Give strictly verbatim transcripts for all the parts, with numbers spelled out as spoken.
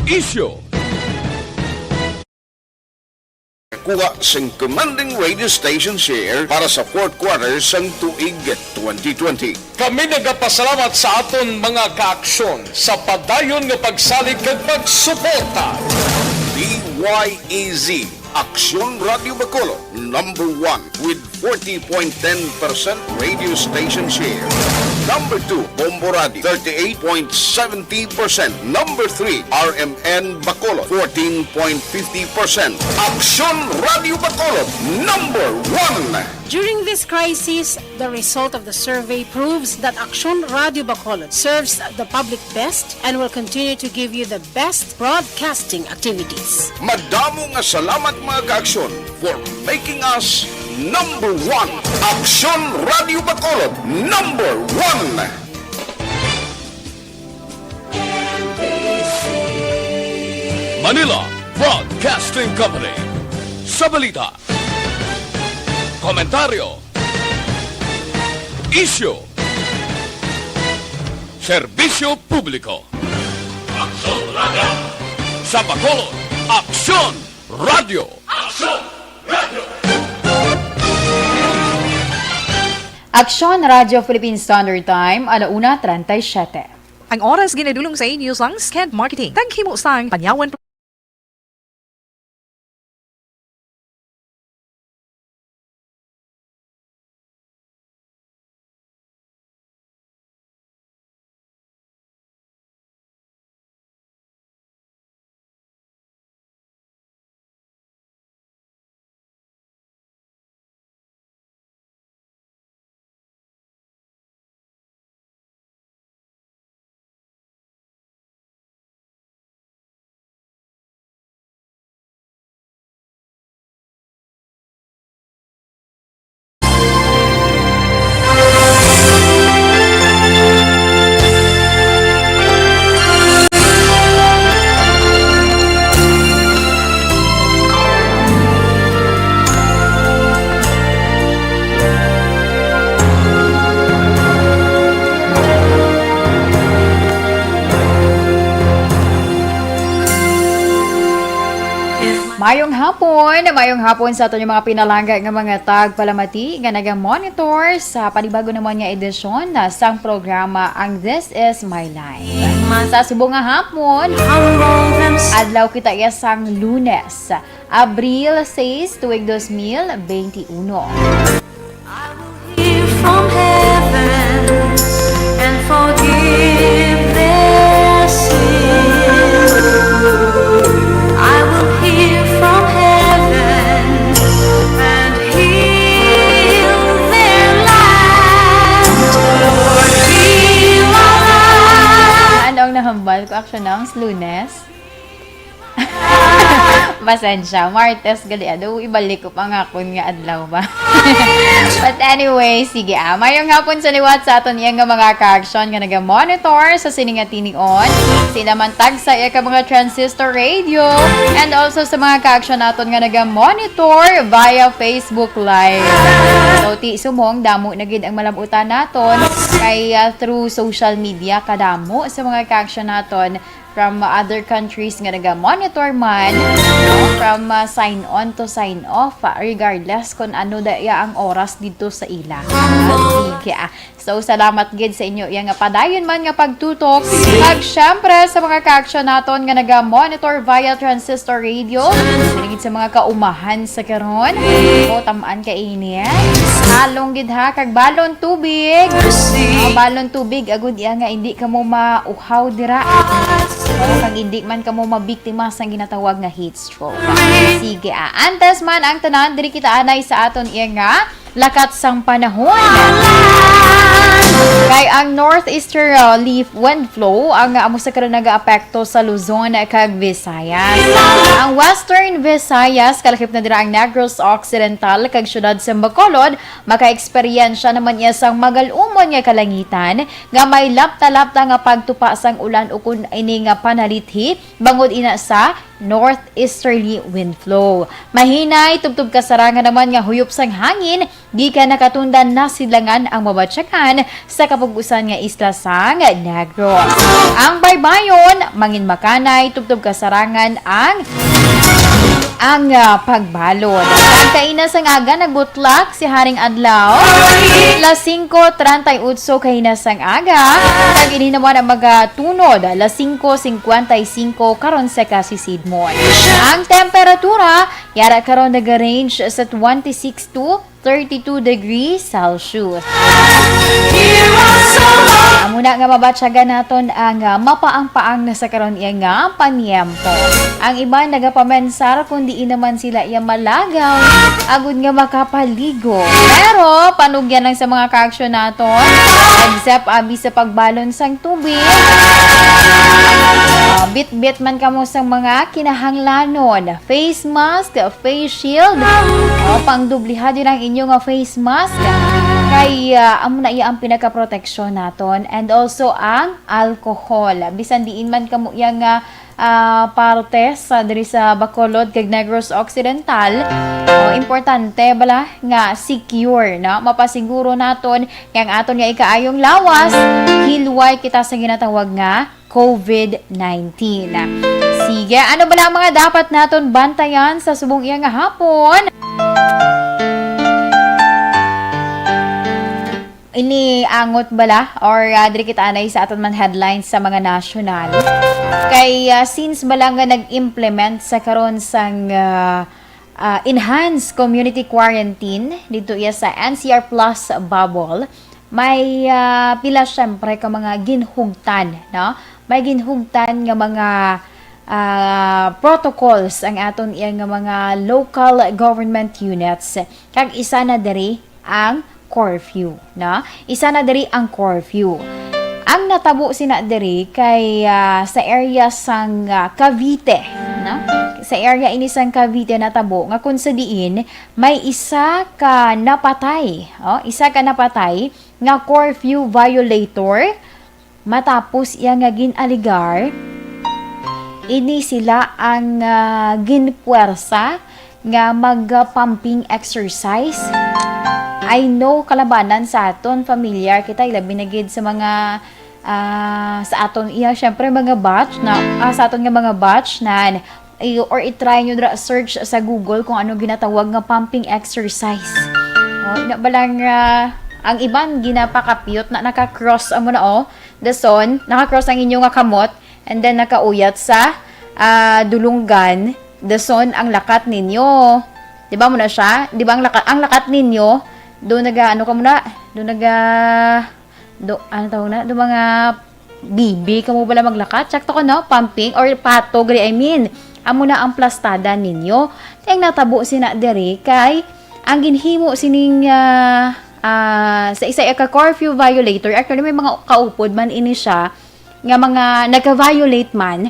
Isyu. Kuha sing commanding radio station share para sa fourth quarter sang tuig twenty twenty. Kami nagapasalamat sa aton mga kaaksyon sa padayon nga pagsalig kag pagsuporta. D Y E Z, Aksyon Radio Bacolod, number one with forty point ten percent radio station share. Number two, Bombo Radio, thirty-eight point seventy percent. Number three, R M N Bacolod, fourteen point fifty percent. Aksyon Radio Bacolod, number one. During this crisis, the result of the survey proves that Aksyon Radio Bacolod serves the public best and will continue to give you the best broadcasting activities. Madamo nga salamat, mga kaaksyon, for making us number one. Aksyon Radio Bacolod, number one. Manila Broadcasting Company. Sa balita, komentaryo, isyu, serbisyo publiko. Aksyon Radio. Sa Bacolod, Aksyon Radio. Aksyon Radio. Aksyon Radio Philippine Standard Time, ala una treinta y siete. Ang oras ginadulong sa inyo sang Sked Marketing. Taghimo sang panyawan. Mayong hapon, mayong hapon sa aton mga pinalangga nga mga tagpalamati nga naga-monitor sa panibago naman nga edisyon na sang programa ang This Is My Life. Sa subong nga hapon, adlaw kita iya sang Lunes, Abril sais, tuig dos mil beinti uno. I will hear from heaven and forgive their sins. I will hear from heaven and heal their land. Lord, heal our land. Ano ang nahambal ko? Action na ang Lunes. Pasensya, Martes gali, ano, ibalik ko pa nga akon nga adlaw ba? But anyway, sige, ah. Mayong hapon sa liwat sa aton iya nga mga kaaksyon nga naga-monitor sa sini nga tinion. Sila man tagsa iya ka mga transistor radio and also sa mga kaaksyon naton nga naga-monitor via Facebook Live. So, ti sumong, damo na gid ang malabutan naton kay, ah, through social media kadamo sa mga kaaksyon naton from other countries nga naga-monitor man, no? From, uh, sign on to sign off, uh, regardless kung ano da iya ang oras didto sa ila. Ah, sige, ah. So, salamat gid sa inyo iya nga padayon man nga pagtutok. Kag syempre sa mga kaaksyon naton nga naga-monitor via transistor radio, sa mga kaumahan sa karon. O, tam-an ka init. Halong gid ha, kag balon tubig. Ah, balon tubig, agud iya nga hindi kamo mauhaw dira. Kag hindi man kamo mabiktima sang ginatawag nga heat stroke. Sige, ah, antes man ang tanan, diri kita anay sa aton iya nga lakat sang panahon. Kay ang northeasterly wind flow ang amo sa karon nagaapekto sa Luzon kag Visayas. Ang Western Visayas, kalakip na dira ang Negros Occidental kag siyudad sa Bacolod, makaeksperyensya naman iya sang magal-umon nga kalangitan nga may lapta-lapta nga pagtupa sang ulan ukon ini nga panalithi bangod ina sa northeasterly wind flow. Mahinay, tubtob kasarangan naman nga huyop sang hangin Gikan nakatundan na sidlangan ang mabatyagan sa kapag-usan nga isla sang Negros. Ang baybayon, mangin makanay, tubtob kasarangan ang ang ah, pagbalod. Ang kaina sang aga nagbutlak si Haring Adlaw. Las singko treinta y ocho kaina sang aga. Kag ini naman ang magatunod, las singko cincuenta y cinco karon sa kasisidmon. Ang temperatura, yara karon nag-range sa twenty-six to thirty-two degrees Celsius. Amo na nga mabatyagan naton ang ah, mapaang-paang na sa karon iya nga panyempo. Ang iban nagapamensar kung diin naman sila iya malagaw agud nga makapaligo. Pero panugyan lang sa mga kaaksyon naton, except abi sa pagbalon sang tubig. Ah, bitbit man kamo sang mga kinahanglanon, face mask, face shield. O, pangdubliha din ang inyo nga face mask. Kay ah, amo na iya ang pinakaproteksyon naton. And also ang alcohol. Bisan diin man kamo iya nga ah, parte sa diri sa Bacolod kag Negros Occidental, o, importante bala nga secure, no? Mapasiguro naton nga ang aton nga ikaayong lawas, hilway kita sa ginatawag nga covid nineteen. Sige, ano bala ang mga dapat naton bantayan sa subong iya nga hapon? Ini angot bala or ah, diri kita anay sa aton man headlines sa mga national. Kay ah, since bala nga nag-implement sa karon sang ah, ah, enhanced community quarantine dito iya sa N C R Plus bubble, may ah, pila syempre ka mga ginhugtan, no? May ginhugtan nga mga ah, protocols ang aton iya nga mga local government units. Kag isa na diri ang curfew, no? Isa na diri ang curfew. Ang natabo sina diri kay ah, sa area sang ah, Cavite, no? Sa area ini sang Cavite natabo nga kung sa diin may isa ka napatay, oh, isa ka napatay nga curfew violator. Matapos iya nga gin-aligar, ini sila ang ah, ginpuwersa nga mag-pumping exercise. I know, kalabanan sa aton, familiar kita, labi na gid sa mga ah, sa aton iya, syempre, mga batch na ah, sa aton nga mga batch na i- or i-try nyo dra search sa Google kung ano ginatawag nga pumping exercise. Oh, ina ba lang ah, ang iban ginapakapyot na naka-cross amo na, oh. Dason, naka-cross ang inyo nga kamot, and then nakauyat sa ah, dulunggan. Dason ang lakat ninyo. Di ba mo na siya? Di ba ang lakat, ang lakat ninyo? Do naga, ano ka muna? Do naga, do, ano tawag na? Do mga bibi ka mo bala maglakat? Sakto ko, no? Pumping or patog, I mean. Amo na ang plastada ninyo. Kay ang natabo sina diri kay ang ginhimo sining ah, ah, sa isa ka curfew violator, actually may mga kaupod man ini siya nga mga nagka-violate man,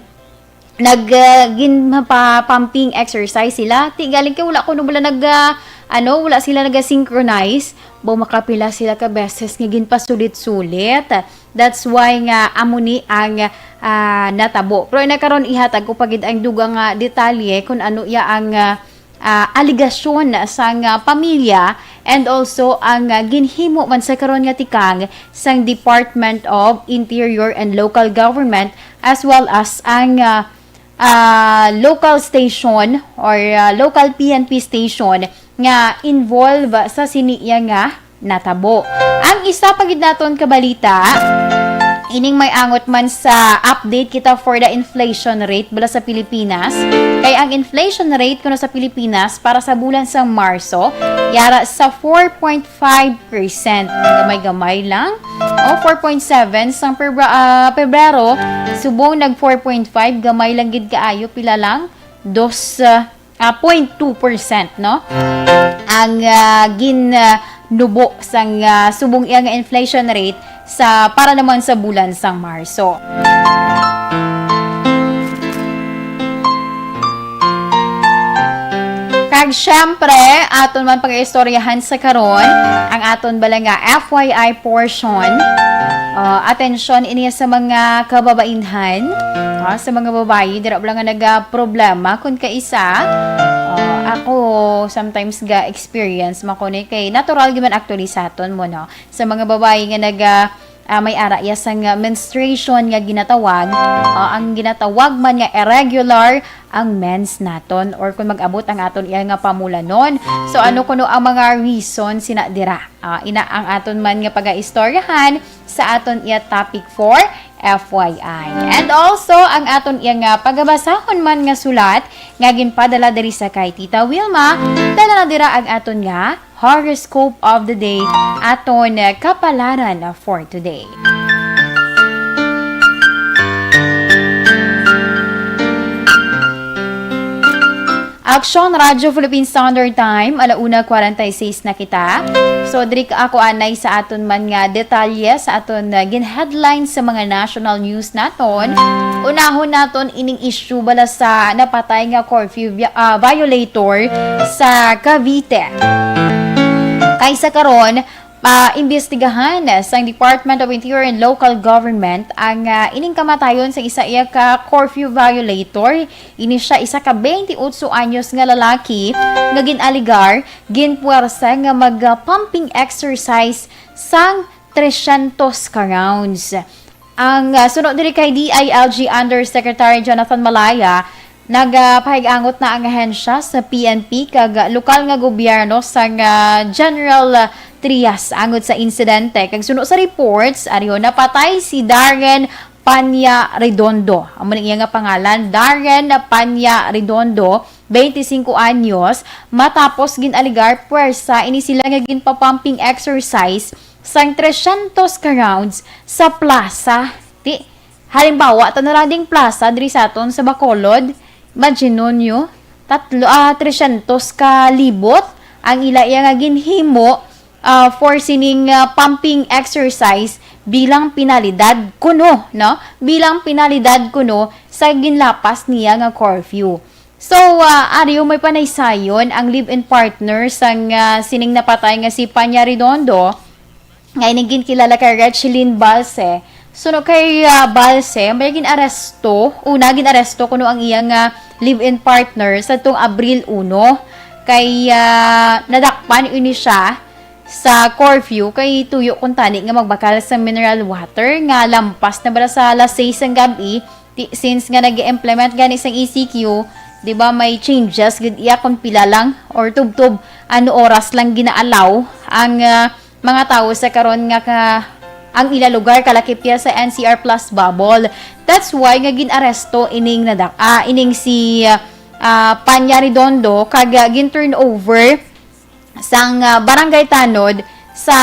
nag ah, ginpa-pumping exercise sila. Ti galing kay wala kuno bala nag ah, ano, wala sila naga-synchronize. Bo makapila sila ka beses nga ginpasulit-sulit. That's why nga amo ni ang ah, natabo. Pero ina karon ihatag ko pa gid ang dugang nga detalye kung ano iya ang ah, ah, aligasyon sang ah, pamilya and also ang ah, ginhimo man sa karon nga tikang sang Department of Interior and Local Government as well as ang ah, ah, local station or ah, local P N P station nga involve sa sini iya nga natabo. Ang isa pa gid naton ka balita, ining may angot man sa update kita for the inflation rate bala sa Pilipinas. Kay ang inflation rate kuno sa Pilipinas para sa bulan sa Marso, yara sa four point five percent. Gamay-gamay lang. O, four point seven sang Pebra- ah, Pebrero, subong nag four point five, gamay lang gid kaayo, pila lang? Dos, ah, ah, point two percent, no? Ang ah, gin ah, nubo sang ah, subong iya nga inflation rate sa para naman sa bulan sang Marso. Kag syempre, aton man pag-istoryahan sa karon ang aton bala nga F Y I portion. Ah, atensyon ini sa mga kababainhan, ah, sa mga babayi, dira bala nga nagaproblema kun kaisa. Ah, Ako, sometimes ga-experience man ko ni, kay natural gyud man actually sa aton mo, no? Sa mga babayi nga naga, ah, may ara iya sang, ah, menstruation nga ginatawag, ah, ang ginatawag man nga irregular ang mens naton, or kung mag-abot ang aton iya nga pamulanon. So, ano kuno ang mga reason sina dira? Ah, ina ang aton man nga pagaistoryahan sa aton iya topic for F Y I. And also, ang aton iya nga pagabasahon man nga sulat nga ginpadala diri sa kay Tita Wilma, dala na dira ang aton nga horoscope of the day, aton kapalaran for today. Aksyon Radyo Philippine Standard Time, ala una kwarenta y seis na kita. So, diri ka ako anay sa aton man nga detalye sa aton, uh, gin-headline sa mga national news naton. Unahon naton ining issue bala sa napatay nga curfew vi-, ah, violator sa Cavite. Kaysa karon, ah, imbestigahan sang Department of Interior and Local Government ang, ah, ining kamatayon sa isa iya ka curfew violator. Ini siya isa ka twenty-eight anyos nga lalaki nga gin-alegar ginpuwersa nga mag-pumping exercise sang trescientos ka rounds. Ang, ah, suno diri kay D I L G Undersecretary Jonathan Malaya, nagapahig-angot na ang ahensya sa P N P kag lokal nga gobyerno sang, ah, General Trias angot sa insidente. Kag suno sa reports, ariho napatay si Darren Panya Redondo. Amo ning iya nga pangalan, Darren Panya Redondo, twenty-cinco anyos, matapos gin-alegar puwersa ini sila nga ginpa-pumping exercise sang trescientos ka rounds sa plaza. Ti, halimbawa, ta na lang ding plaza diri sa aton sa Bacolod. Imagine ninyo, tatlo, ah, trescientos ka libot ang ila iya nga ginhimo, ah, for sining, ah, pumping exercise bilang penalidad kuno, no? Bilang penalidad kuno sa ginlapas niya nga curfew. So, ah, ari may panaysayon ang live-in partner sang, ah, sining napatay nga si Panya Redondo, nga ining ginkilala kay Rechelin Balse. Suno kay, ah, Balse, may gin-aresto, una gin-aresto kuno ang iya nga live-in partner sa tong Abril uno. Kay, ah, nadakpan ini siya sa curfew kay tuyo kuntani nga magbakal sa mineral water nga lampas na bala sa alas sais sang gab-i. Ti-, since nga nag-implement gani sang E C Q, di ba, may changes gid iya kung pila lang or tubtob ano oras lang ginaalaw ang, ah, mga tawo sa karon nga ka, ang ila lugar kalakip iya sa N C R plus bubble. That's why nga gin-aresto ining nadak-, ah, ining si, ah, Panya Redondo kag, ah, gin-turn over sang, ah, Barangay Tanod sa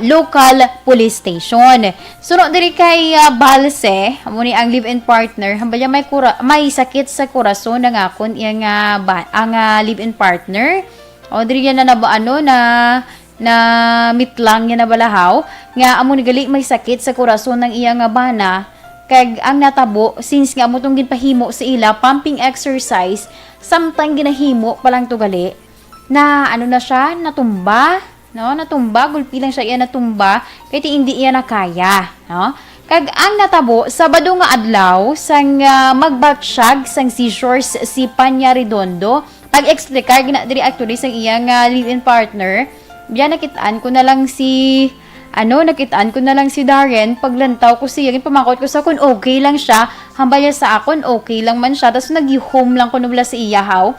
local police station. Suno diri kay, ah, Balse, amo ni ang live-in partner, hambal niya may kura-, may sakit sa kurason ang akon iya nga ba-, ang, ah, live-in partner. O diri niya na naba-, ano, na, na mitlang niya na balahaw nga amo ni gali may sakit sa kurason ang iya nga bana. Kag ang natabo, since nga amo tong ginpahimo sa ila, pumping exercise, samtang ginahimo pa lang to gali, na ano na siya, natumba, no? Natumba, gulpi lang siya iya natumba, kay ti hindi iya na kaya, no? Kag ang natabo, Sabado nga adlaw, sang, ah, magbatsyag sang seizures si Panya Redondo, pag-explicar gina diri actually sang iya nga live-in partner, biya nakit-an ko na lang si, ano, nakit-an ko na lang si Darren, paglantaw ko siya, ginpamangkot ko sa kung okay lang siya, hambal niya sa akon, okay lang man siya, tas nagyuhom lang ko nubla sa iya, haw.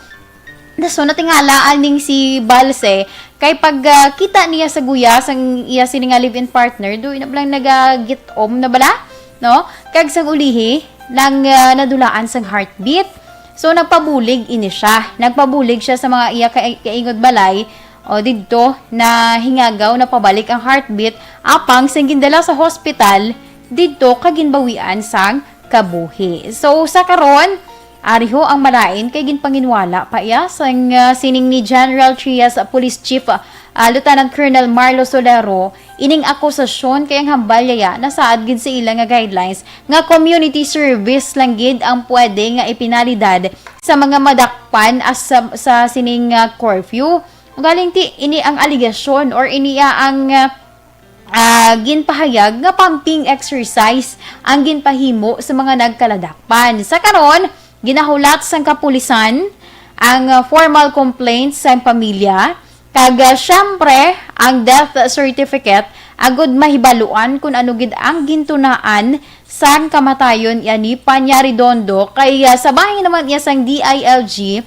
Na so, natingala aning si Balse, kay pag, ah, kita niya sa guya sang iya sini nga live-in partner, do ina lang nagagit-om na bala, no? Kag sang ulihi, nang, ah, nadulaan sang heartbeat. So, nagpabulig ini siya. Nagpabulig siya sa mga iya ka-, kaingod balay, o didto na hingagaw na pabalik ang heartbeat, apang sang gindala sa hospital, didto ka ginbawian sang kabuhi. So, sa karon, ari ho ang malain kay ginpanginwala pa iya sang, ah, sining ni General Trias Police Chief, ah, Lieutenant Colonel Marlo Solero, ining akusasyon kay ang hambal yaya nasaad gid sa ila nga guidelines nga community service lang gid ang pwede nga ipinalidad sa mga madakpan as sa, sa sining, ah, curfew. Ugaling ti ini ang alegasyon or ini ang, ah, ah, ginpahayag nga pumping exercise ang ginpahimo sa mga nagkaladakpan. Sa karon, ginahulat sang kapulisan ang, ah, formal complaints sang pamilya, kag, ah, siyempre, ang death certificate, agud mahibaluan kun ano gid ang gintunaan sang kamatayon iya ni Panya Redondo, kay, ah, sa bahin naman iya sang D I L G,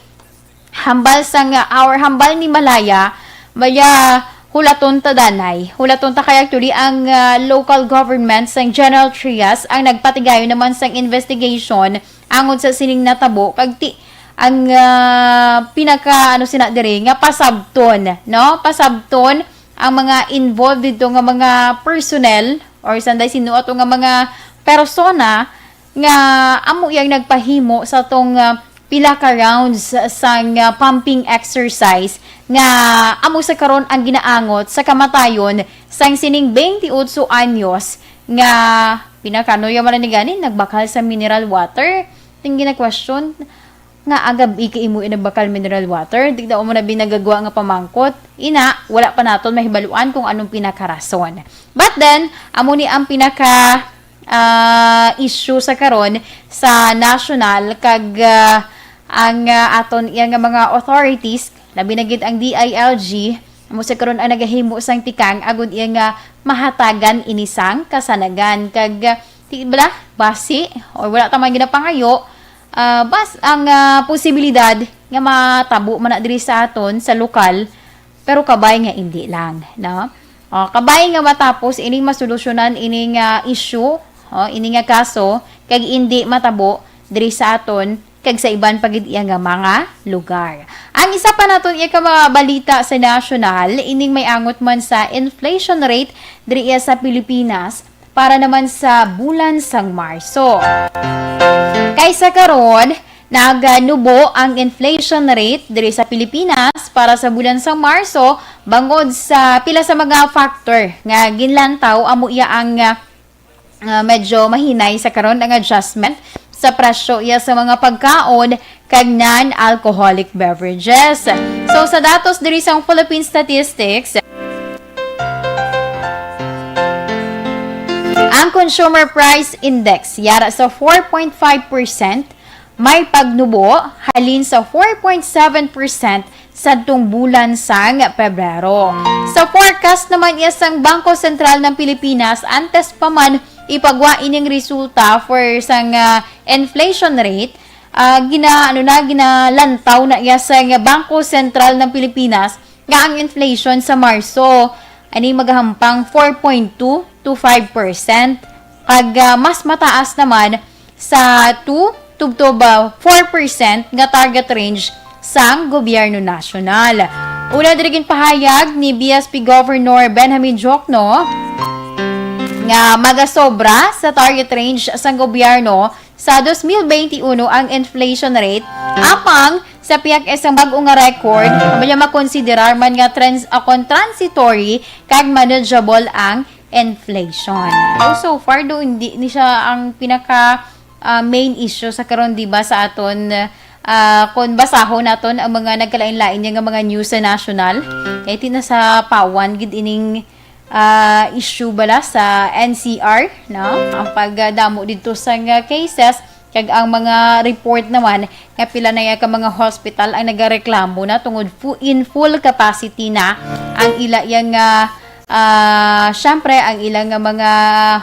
hambal sang, ah, or hambal ni Malaya, maya hulaton ta danay. Hulaton ta kay actually ang, ah, local government sang General Trias ang nagpatigayon naman sang investigation angon sa sining natabo, kag ti-, ang, ah, pinaka, ano sina diri, nga pasabton, no? Pasabton ang mga involved dito nga mga personnel or sanday sino ato nga mga persona nga amo yang nagpahimo sa tong, ah, pila ka rounds sang, ah, pumping exercise nga amo sa karon ang ginaangot sa kamatayon sang sining twenty-eight anyos nga pinakano ya man ni gani nagbakal sa mineral water. Ting gina-question nga agab iki imo nagbakal mineral water, di daw mo na binagagwa nga pamangkot. Ina, wala pa naton mahibaluan kung anong pinakarason. But then, amo ni ang pinaka, ah, issue sa karon sa national kag, ah, ang, ah, aton iya nga mga authorities, labi na gid ang D I L G, amo sa karon ang nagahimo sang tikang agud iya nga mahatagan ini sang kasanagan kag, ah, di bala basi or wala ta man ginapangayo, ah, bas ang, ah, posibilidad nga matabo man na diri sa aton sa lokal, pero kabay nga indi lang, no? Oh, kabay nga matapos ining masolusyonan ining, ah, issue, oh, ini nga kaso, kag indi matabo diri sa aton kag sa iban pa gid iya nga mga lugar. Ang isa pa naton iya ka mga balita sa national, ining may angot man sa inflation rate diri iya sa Pilipinas para naman sa bulan sang Marso. Kay sa karon, nagnubo ang inflation rate diri sa Pilipinas para sa bulan sang Marso bangod sa pila sa mga factor nga ginlantaw, amo iya ang, ah, ah, medyo mahinay sa karon ang adjustment sa presyo iya sa mga pagkaon kag non-alcoholic beverages. So, sa datos diri sa Philippine Statistics, ang Consumer Price Index yara sa four point five percent, may pagnubo halin sa four point seven percent sadtong bulan sang Pebrero. Sa forecast naman iya sang Bangko Sentral ng Pilipinas, antes pa man ipagwa ining resulta for sang, ah, inflation rate, ah, gina-, ano na, ginalantaw na iya sang Bangko Sentral ng Pilipinas nga ang inflation sa Marso ani magahampang four point two to five percent, kag, ah, mas mataas naman sa two tubtob, ah, four percent nga target range sang gobyerno nasyonal. Una diri ginpahayag ni B S P Governor Benjamin Diokno nga magasobra sa target range sang gobyerno sa dos mil benti uno ang inflation rate, apang sa pihak sang bag-o nga record, amo niya makonsiderar man nga trans-, akon transitory kag manageable ang inflation. So, so far do, hindi ni siya ang pinaka, ah, main issue sa karon, di ba, sa aton, ah, kung basahon naton ang mga nagkalain-lain niya nga mga news sa national. Kay ti na sa pawan gid ining, ah, issue bala sa N C R, no? Ang pagdamo didto sa nga cases, kag ang mga report naman nga pila na ya ka mga hospital ang nagareklamo na tungod fu-, in full capacity na ang ila yang, ah, ah, syempre, ang ila nga mga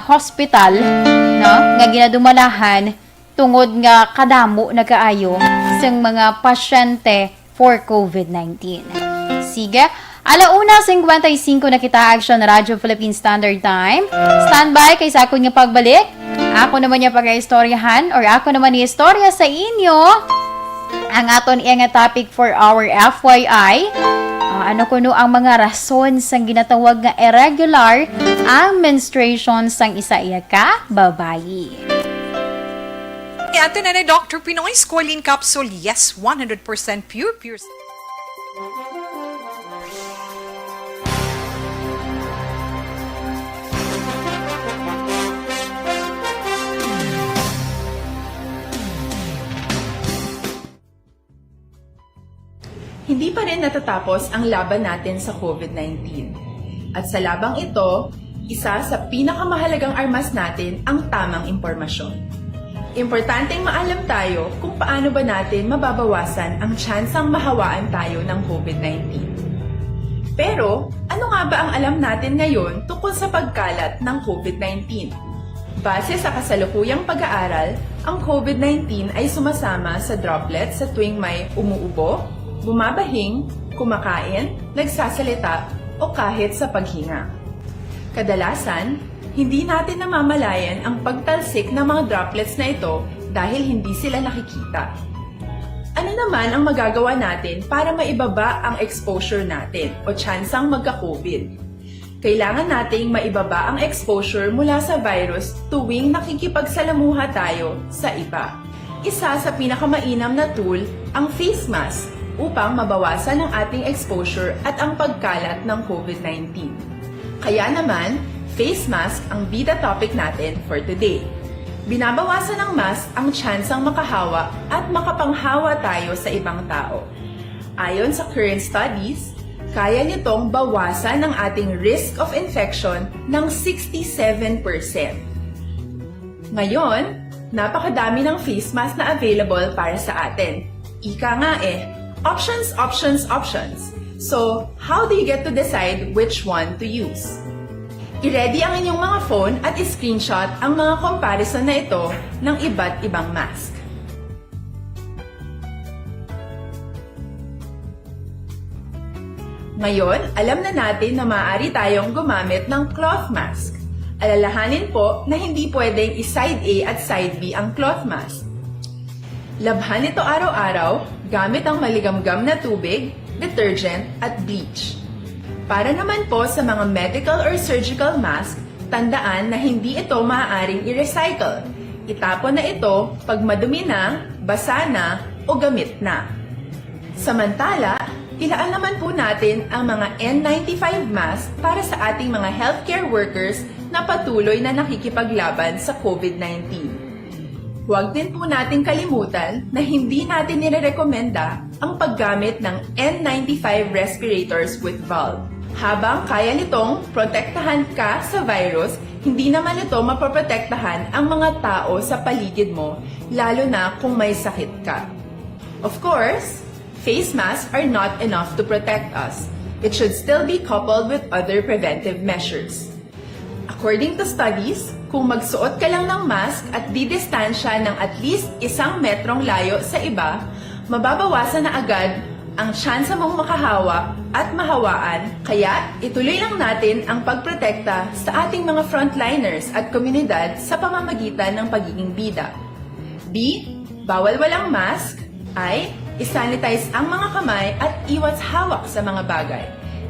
hospital, no, nga ginadumalahan tungod nga kadamo na kaayo sang mga pasyente for COVID nineteen. Sige, ala una cincuenta y cinco na kita, Action Radyo Philippine Standard Time. Standby kay sa akon nga pagbalik. Ako naman niya pag-istoryahan or ako naman ni istorya sa inyo ang aton iya nga topic for our F Y I. Ah, ano kuno ang mga rason sang ginatawag nga irregular ang menstruation sang isa iya ka babayi? Ato na ni Doctor Pinoy Squalene Capsule. Yes, one hundred percent pure, pure. Hindi pa rin natatapos ang laban natin sa COVID nineteen. At sa labang ito, isa sa pinakamahalagang armas natin ang tamang impormasyon. Importanteng maalam tayo kung paano ba natin mababawasan ang tsansang mahawaan tayo ng COVID nineteen. Pero, ano nga ba ang alam natin ngayon tungkol sa pagkalat ng COVID nineteen? Base sa kasalukuyang pag-aaral, ang COVID nineteen ay sumasama sa droplets sa tuwing may umuubo, bumabahing, kumakain, nagsasalita, o kahit sa paghinga. Kadalasan, hindi natin namamalayan ang pagtalsik ng mga droplets na ito dahil hindi sila nakikita. Ano naman ang magagawa natin para maibaba ang exposure natin o tsansang magka-COVID? Kailangan nating maibaba ang exposure mula sa virus tuwing nakikipagsalamuha tayo sa iba. Isa sa pinakamainam na tool ang face mask upang mabawasan ang ating exposure at ang pagkalat ng COVID nineteen. Kaya naman, face mask ang bida topic natin for today. Binabawasan ng mask ang tsansang makahawa at makapanghawa tayo sa ibang tao. Ayon sa current studies, kaya nitong bawasan ang ating risk of infection ng sixty-seven percent. Ngayon, napakadami ng face mask na available para sa atin. Ika nga eh, options, options, options. So, how do you get to decide which one to use? I-ready ang inyong mga phone at i-screenshot ang mga comparison na ito ng iba't ibang mask. Ngayon, alam na natin na maaari tayong gumamit ng cloth mask. Alalahanin po na hindi pwedeng i-side A at side B ang cloth mask. Labhan ito araw-araw gamit ang maligamgam na tubig, detergent, at bleach. Para naman po sa mga medical or surgical mask, tandaan na hindi ito maaaring i-recycle. Itapon na ito pag madumi na, basa na, o gamit na. Samantala, ilaan naman po natin ang mga N ninety-five mask para sa ating mga healthcare workers na patuloy na nakikipaglaban sa COVID nineteen. Huwag din po nating kalimutan na hindi natin nirerekomenda ang paggamit ng N ninety-five respirators with valve. Habang kaya nitong protektahan ka sa virus, hindi naman ito mapoprotektahan ang mga tao sa paligid mo, lalo na kung may sakit ka. Of course, face masks are not enough to protect us. It should still be coupled with other preventive measures. According to studies, kung magsuot ka lang ng mask at didistansya ng at least isang metrong layo sa iba, mababawasan na agad ang tsansa mong makahawa at mahawaan. Kaya, ituloy lang natin ang pagprotekta sa ating mga frontliners at komunidad sa pamamagitan ng pagiging bida. B, bawal walang mask. I, isanitize ang mga kamay at iwas hawak sa mga bagay.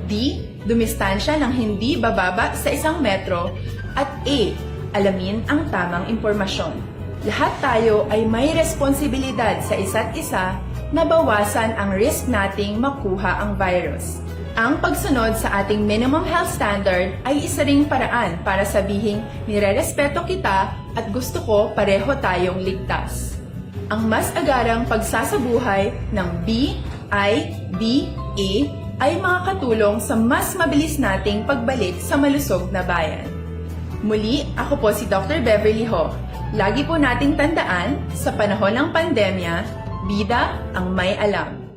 D, dumistansya ng hindi bababa sa isang metro. At A, alamin ang tamang impormasyon. Lahat tayo ay may responsibilidad sa isa't isa na bawasan ang risk nating makuha ang virus. Ang pagsunod sa ating minimum health standard ay isa ring paraan para sabihing nirerespeto kita at gusto ko pareho tayong ligtas. Ang mas agarang pagsasabuhay ng B I D A ay makakatulong sa mas mabilis nating pagbalik sa malusog na bayan. Muli, ako po si Doctor Beverly Ho. Lagi po nating tandaan, sa panahon ng pandemya, bida ang may alam.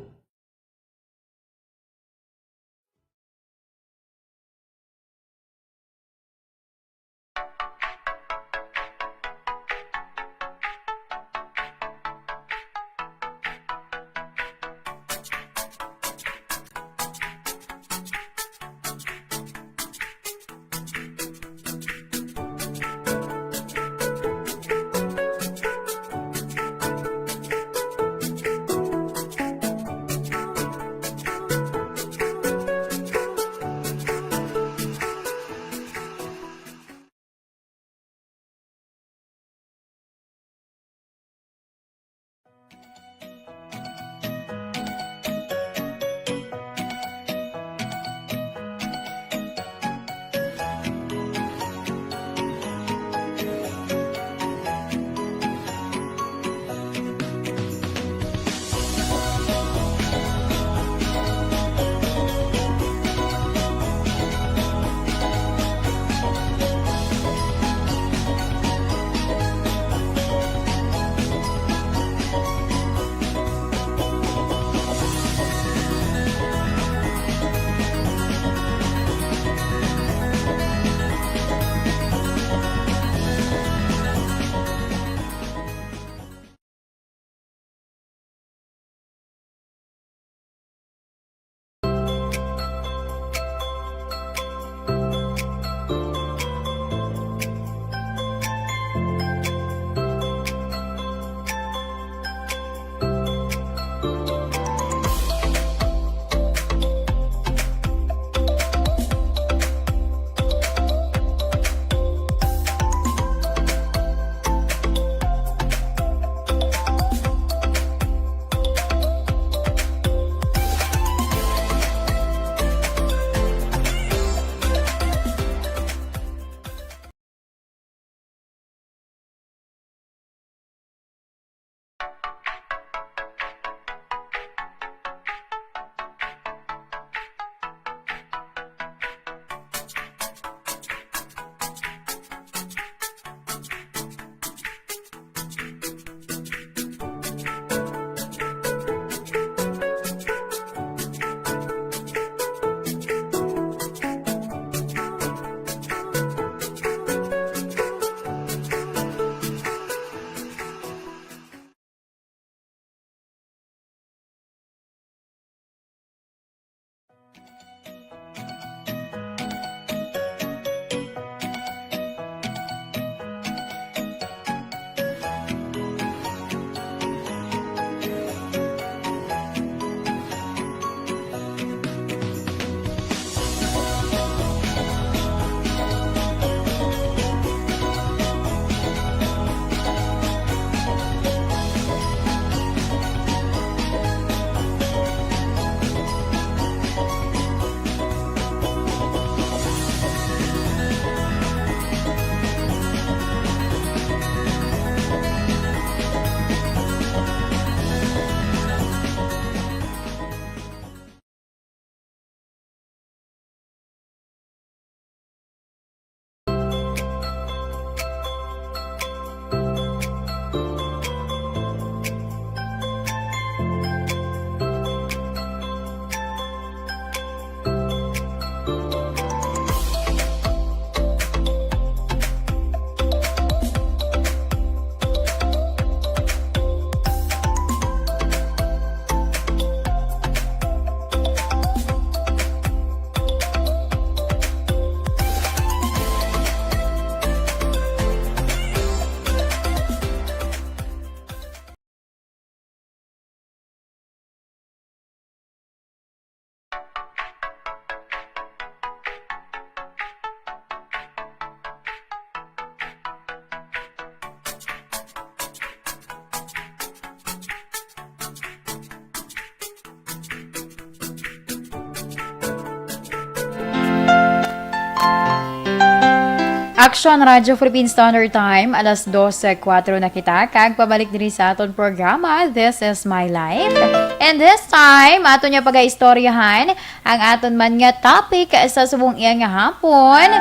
Action Radio Philippine Standard Time, alas dose kuwatro na kita, kag pabalik diri sa aton programa, This is My Life. And this time, ato niya pagaistoryahan ang aton man nga topic sa subong iya nga hapon.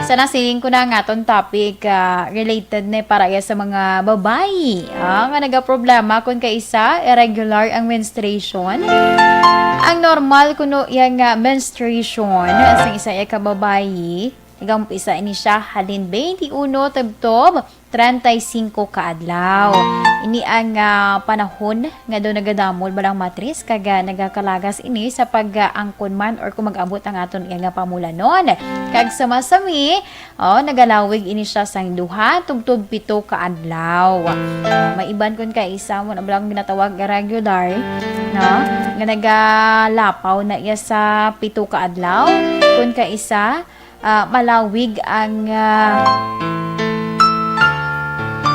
Sa nasiling ko na ang aton topic, ah, related ni para iya sa mga babayi, ah, nga nagaproblema kung kaisa irregular ang menstruation. Ang normal kuno iya nga menstruation sa isa iya ka babayi, nagaumpisa ini siya halin twenty-one tubtob treinta y cinco ka adlaw. Ini ang, ah, panahon nga daw nagadamol bala ang matris kag, ah, nagakalagas ini sa pag-angkon man or kung mag-abot ang aton iya nga pamulanon. Kag sa masami, oh, nagalawig ini siya sang duha tubtob pito ka adlaw. May iban kun kaisa mo na bala ang ginatawag nga regular, no? Nga nagalapaw na iya sa pito ka adlaw. Kun kaisa, ah, malawig ang, ah,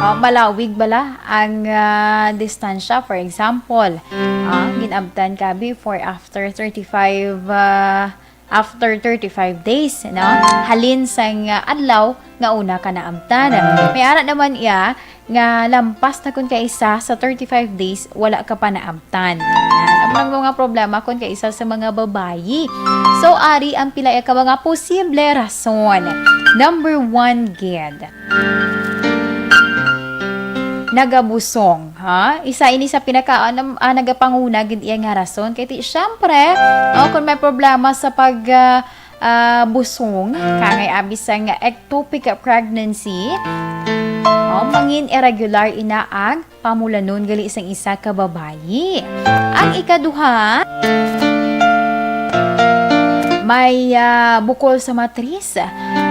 ah, malawig bala ang, ah, distansya. For example, ah, ginabtan ka before, after thirty-five, ah, after thirty-five days, no? Halin sang, ah, adlaw nga una ka naabtan. May ara naman iya nga lampas na kun kaisa sa thirty-five days, wala ka pa naabtan. Yan. Ang mga, mga problema kun kaisa sa mga babayi. So, ari ang pila ka mga posible rason. Number one, gid. Nagabusong, ha? Isa ini sa pinaka, ano, ah, nagapanguna gid iya nga rason. Kay ti, syempre, oh, kung may problema sa pag, ah, ah, busong, kangay abi sang ectopic pregnancy, oh, mangin irregular ina ang pamulanon gali sang isa ka babayi. Ang ikaduha, may, ah, bukol sa matris.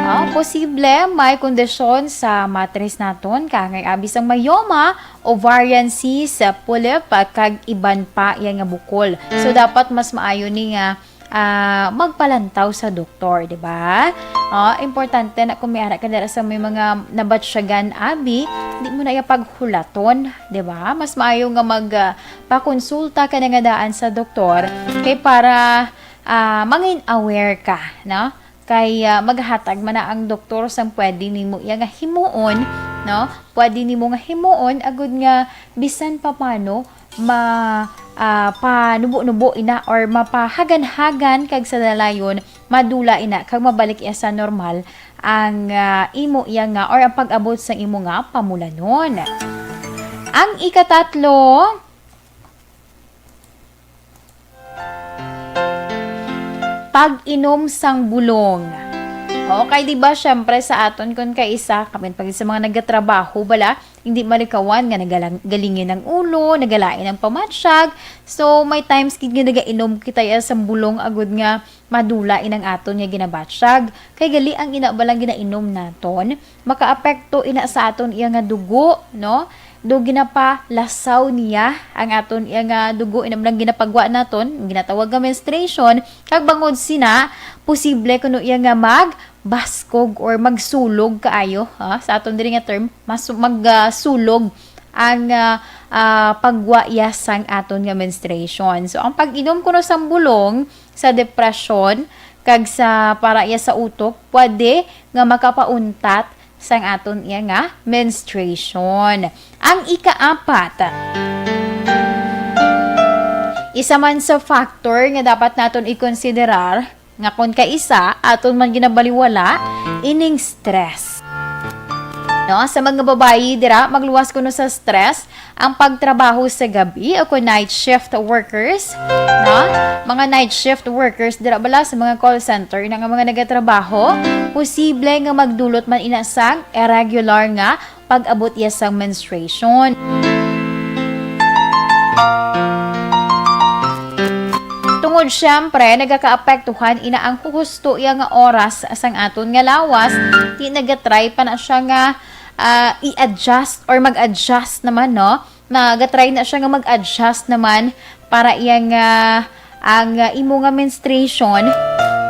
Ah, posible may kondisyon sa matris naton, kangay abi sang myoma, ovarian cyst, polyp, kag iban pa iya nga bukol. So, dapat mas maayo ni nga, ah, magpalantaw sa doktor, di ba? Ah, importante na kung may ara ka dira sa may mga nabatsyagan, abi, di mo na iya paghulaton, di ba? Mas maayo nga mag, ah, pakonsulta ka na nga daan sa doktor kay para, ah, mangin aware ka, no? Kay, ah, maghatag man na ang doktor sang pwede nimo iya nga himuon, no? Pwede nimo nga himuon agud nga bisan pa paano ma, ah, panubo-nubo ina or mapahagan-hagan kag sa dalayon madula ina kag mabalik iya sa normal ang, ah, imo iya nga or ang pag-abot sang imo nga pamulanon. Ang ikatatlo, pag-inom sang bulong. Okay, di ba, syempre, sa aton kun kaisa, kami pag sa mga nagatrabaho bala, hindi malikawan nga nagalang-, galingin ang ulo, nagalain ang pamatyag. So, may times gid nga nagainom kita ya sang bulong agud nga madula inang aton nga ginabatyag. Kay gali ang ina balang ginainom naton, makaapekto ina sa aton iya nga dugo, no? Do ginapalasaw niya ang aton iya nga dugo, ina lang ginapagwa naton, ang ginatawag nga menstruation, kag bangod sina, posible kuno iya nga magbaskog or magsulog kaayo, ha? Sa aton diri nga term, mas mag, ah, sulog ang, ah, ah, pagwa iya sang aton nga menstruation. So, ang pag-inom kuno sang bulong sa depresyon kag sa para iya sa utok, pwede nga makapauntat sang aton iya nga menstruation. Ang ikaapat, isa man sa factor nga dapat naton ikonsiderar nga kon kaisa aton man ginabaliwala ining stress. No, sa mga babayi dira, magluwas kuno sa stress ang pagtrabaho sa gabi o kon night shift workers, no? Mga night shift workers dira bala sa mga call center na nga mga nagatrabaho, posible nga magdulot man ina sang irregular nga pag-abot iya sang menstruation. Tungod, syempre, nagakaapektuhan ina ang huhusto iya nga oras sang aton nga lawas, di nagatry pa na siya nga, ah, i-adjust or mag-adjust naman, no? Nagatry na siya nga mag-adjust naman para iya nga ang, ah, imo nga menstruation,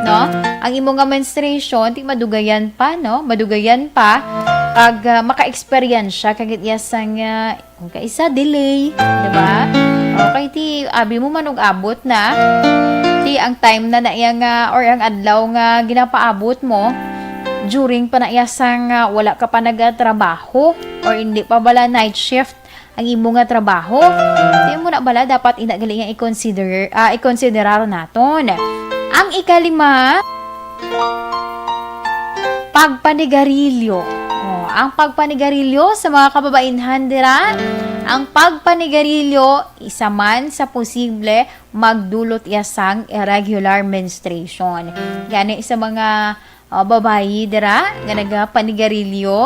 no? Ang imo nga menstruation, di madugayan pa, no? Madugayan pa. Pag, ah, maka-experience siya, kag iya sang, ah, kung kaisa, delay, di ba? Okay, ti, abi mo man og abot na. Ti, ang time na na iya nga, or ang adlaw nga ginapaabot mo, during pa na iya sang, ah, wala ka pa nagatrabaho or hindi pa bala night shift ang imo nga trabaho, di mo na bala dapat ina gali nga i-consider, ah, i-considerar naton. Ang ikalima, pagpanigarilyo. Oh, ang pagpanigarilyo sa mga kababainhan dira, ang pagpanigarilyo isa man sa posible magdulot iya sang irregular menstruation. Gani sa mga, ah, babayi dira nga nagapanigarilyo,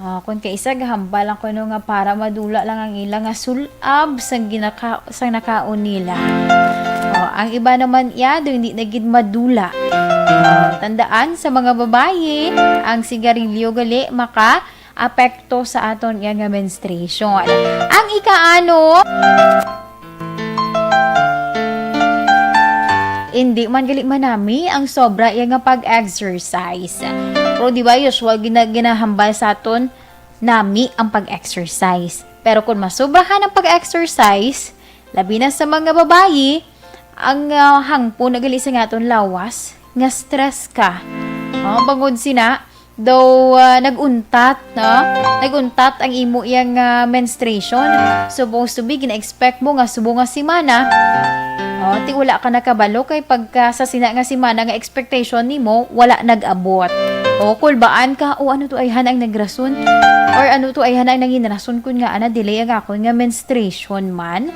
ah, kun kaisa gahambal lang kuno nga para madula lang ang ila nga sul-ab sang ginaka-, sang nakaon nila. Oh, ang iba naman iya do hindi na gid madula. Oh, tandaan sa mga babayi, ang sigarilyo gali maka-apekto sa aton iya nga menstruation. Ang ikaano, hindi man gali manami ang sobra iya nga pag-exercise. Pero di ba usual gina-, ginahambal sa aton nami ang pag-exercise. Pero kung masobrahan ang pag-exercise, labi na sa mga babayi, ang, ah, hangpo na gali sa aton lawas nga stress ka. Oh, bangod sina, daw, ah, nag-untat, no? Nag-untat ang imo iyang, ah, menstruation. Supposed to be, gina-expect mo nga subong nga semana. Oh, ti wala ka nakabalo kay pagka sa sina nga semana nga expectation nimo, wala nag-abot. O, kulbaan ka, o ano to ayhan ang nagrason? Or ano to ayhan ang nangin rason kun nga ana delay ang akon nga menstruation man?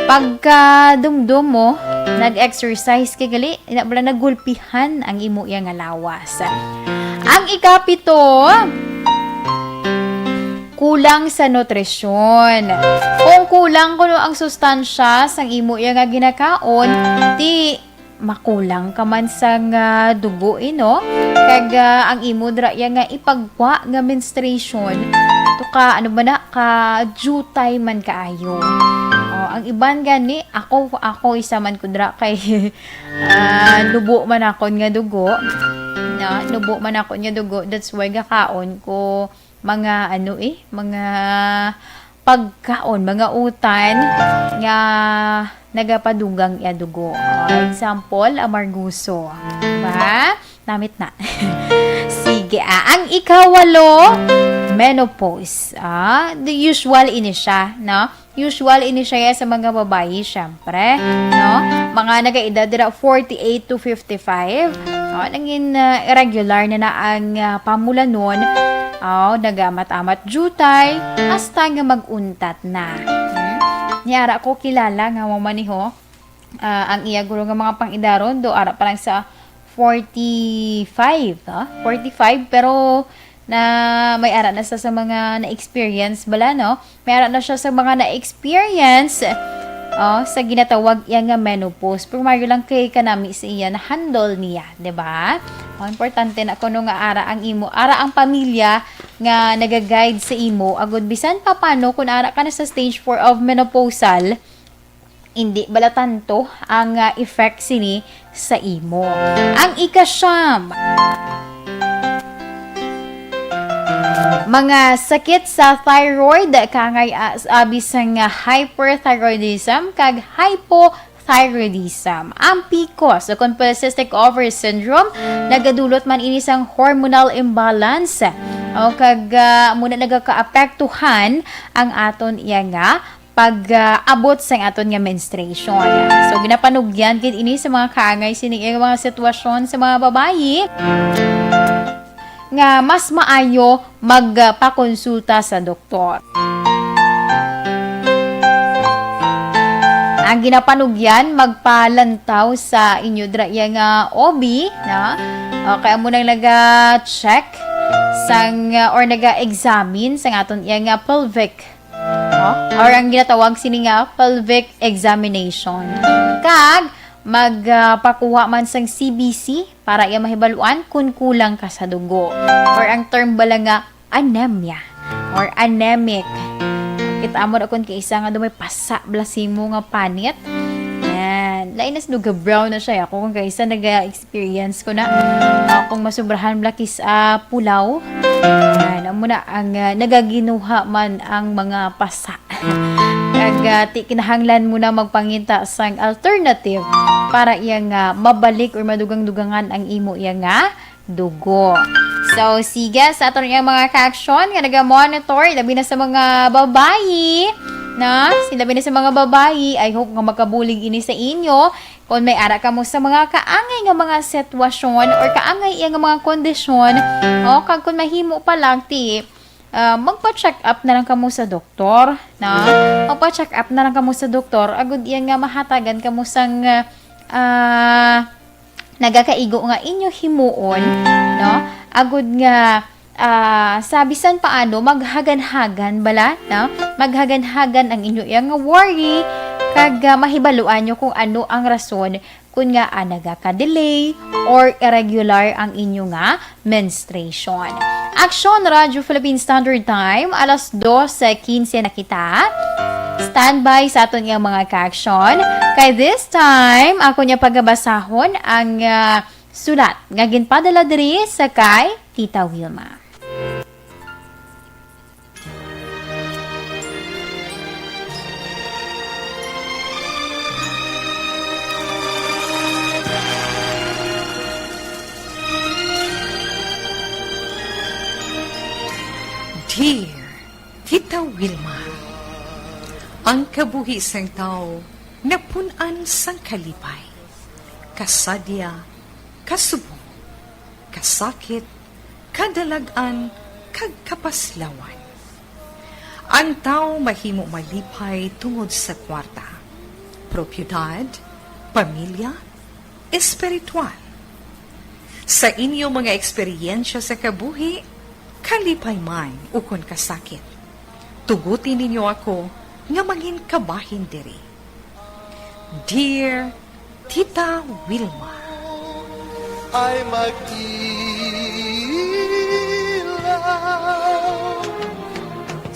Pagka dumdum mo, nag-exercise ka gali, ina bala nagulpihan ang imo iya nga lawas. Ang ikapito, kulang sa nutrisyon. Kung kulang kuno ang sustansya sang imo iya nga ginakaon, ti makulang ka man sang, ah, dugo, eh, no? Kag, ah, ang imo dira iya nga ipagwa nga menstruation, to ka, ano ba na, ka jutay man kaayo. Oh, ang iban gani, ako, ako isa man ko dira kay, ah, nubo man akon nga dugo. No? Nubo man akon nga dugo. That's why gakaon ko mga ano eh, mga pagkaon, mga utan nga nagapadugang iya dugo. Oh, example, amarguso. Diba? Namit na. Sige, ah, ang ikawalo, menopause. Ah, the usual ini siya, no? Usual ini siya sa mga babayi, syempre, no? Mga nagaedad dira forty-eight to fifty-five. Oh, nangin, ah, irregular na na ang, ah, pamulanon. Oh, nagamat-amat jutay, hasta nga mag-untat na. Hmm? Ni ara ko kilala nga mamaniho, ah, ang iya guro nga mga pangidaron, do ara pa lang sa forty-five, ah, forty-five, pero na may ara na sa, sa mga na-experience bala, no? May ara na siya sa mga na-experience, oh, sa ginatawag iya nga menopause. Pero maayo lang kay kanami sa iya na handle niya, di ba? Oh, importante na kuno nga ara ang imo, ara ang pamilya nga nagaguide sa imo, agud bisan pa paano kung ara ka na sa stage four of menopausal, hindi bala tanto ang, ah, effect sini sa imo. Ang ikasyam, mga sakit sa thyroid, kangay, ah, abi sang, ah, hyperthyroidism kag hypothyroidism. Ang PCOS o kung polycystic ovary syndrome, nagadulot man ini sang hormonal imbalance o kag, ah, muna nagakaapektuhan ang aton iya nga pag, ah, abot sang aton nga menstruation. So, ginapanugyan gid ini sa mga kaangay sining mga sitwasyon sa mga babayi nga mas maayo magpakonsulta sa doktor. Ang ginapanugyan, magpalantaw sa inyo dira iya nga O B, na, ah, kay amo nang naga-check sang, ah, or naga-examine sang aton iya nga pelvic, no? Or ang ginatawag sini nga pelvic examination. Kag magpakuha man sang C B C para iya mahibaluan kung kulang ka sa dugo. Or ang term bala nga anemia or anemic. Kita mo na kung kaisa nga dumay pasa bala simo nga panit. Yan. Lain na sa duga brown na siya. Ako kung kaisa naga-experience ko na, ah, kung masubrahan bala kis, ah, pulaw. Yan. Amo na ang, ah, nagaginuha man ang mga pasa. Kag, ah, ti kinahanglan mo na magpangita sang alternative para iya nga mabalik or madugang-dugangan ang imo iya nga dugo. So, sige, sa aton nga mga ka-aksyon nga naga-monitor, labi na sa mga babayi, na, si labi na sa mga babayi, I hope nga makabulig ini sa inyo. Kung may ara kamo sa mga kaangay nga mga sitwasyon or kaangay iya nga mga kondisyon, o kag kung mahimo pa lang, ti, ah, magpa-check up na lang kamo sa doktor, no? Magpa-check up na lang kamo sa doktor, agud iya nga mahatagan kamo sang, ah, nagakaigo nga inyo himuon, no? Agud nga, ah, sa bisan paano, maghagan-hagan bala, no? Maghagan-hagan ang inyo iya nga worry, kag, ah, mahibaluan nyo kung ano ang rason kun nga, ah, nagaka-delay or irregular ang inyo nga menstruation. Aksyon, Radyo Philippine Standard Time, alas dose quince na kita. Standby sa aton nga mga ka-aksyon. Kay this time, ako niya pagabasahon ang, ah, sulat nga ginpadala diri sa kay Tita Wilma. Dear Tita Wilma, ang kabuhi sang tawo napun-an sang kalipay, kasadya, kasubong, kasakit, kadalag-an, kag kapaslawan. Ang tawo mahimo malipay tungod sa kwarta, propiedad, pamilya, espiritual. Sa inyo mga eksperyensya sa kabuhi, kalipay man ukon kasakit, tuguti ninyo ako nga mangin kabahin diri. Dear Tita Wilma. Ay mag-ilaw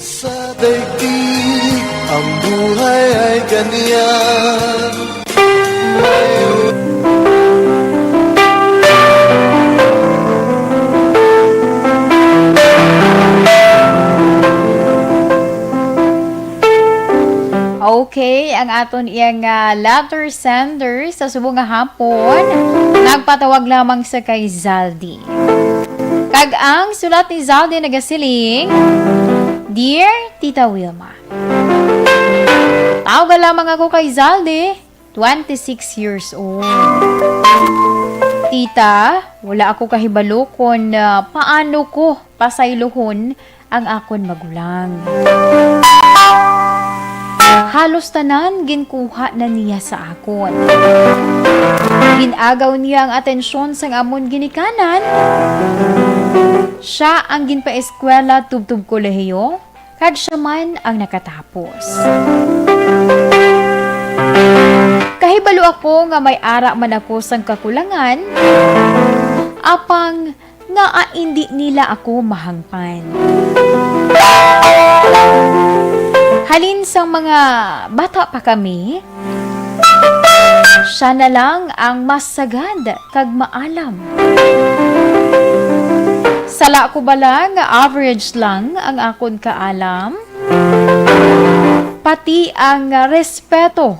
sa daigdig, ang buhay ay ganyan. May Okay, ang aton iyang, ah, letter sender sa subong nga hapon, nagpatawag lamang sa kay Zaldi. Kag ang sulat ni Zaldi nagasiling, "Dear Tita Wilma, tawga lamang ako kay Zaldi, twenty-six years old. Tita, wala ako kahibalo kon, ah, paano ko pasaylohon ang akon magulang. Halos tanan ginkuha na niya sa akon. Gin-agaw niya ang atensyon sang amon ginikanan. Sia ang ginpaeskwela tubtob kolehiyo, kag sia man ang nakatapos. Kahibalo ako nga may ara man ako sang kakulangan, apang ngaa indi nila ako mahangpan. Halin sang mga bata pa kami, sia na lang ang mas sagad kag maalam. Sala ko bala nga average lang ang akon kaalam? Pati ang respeto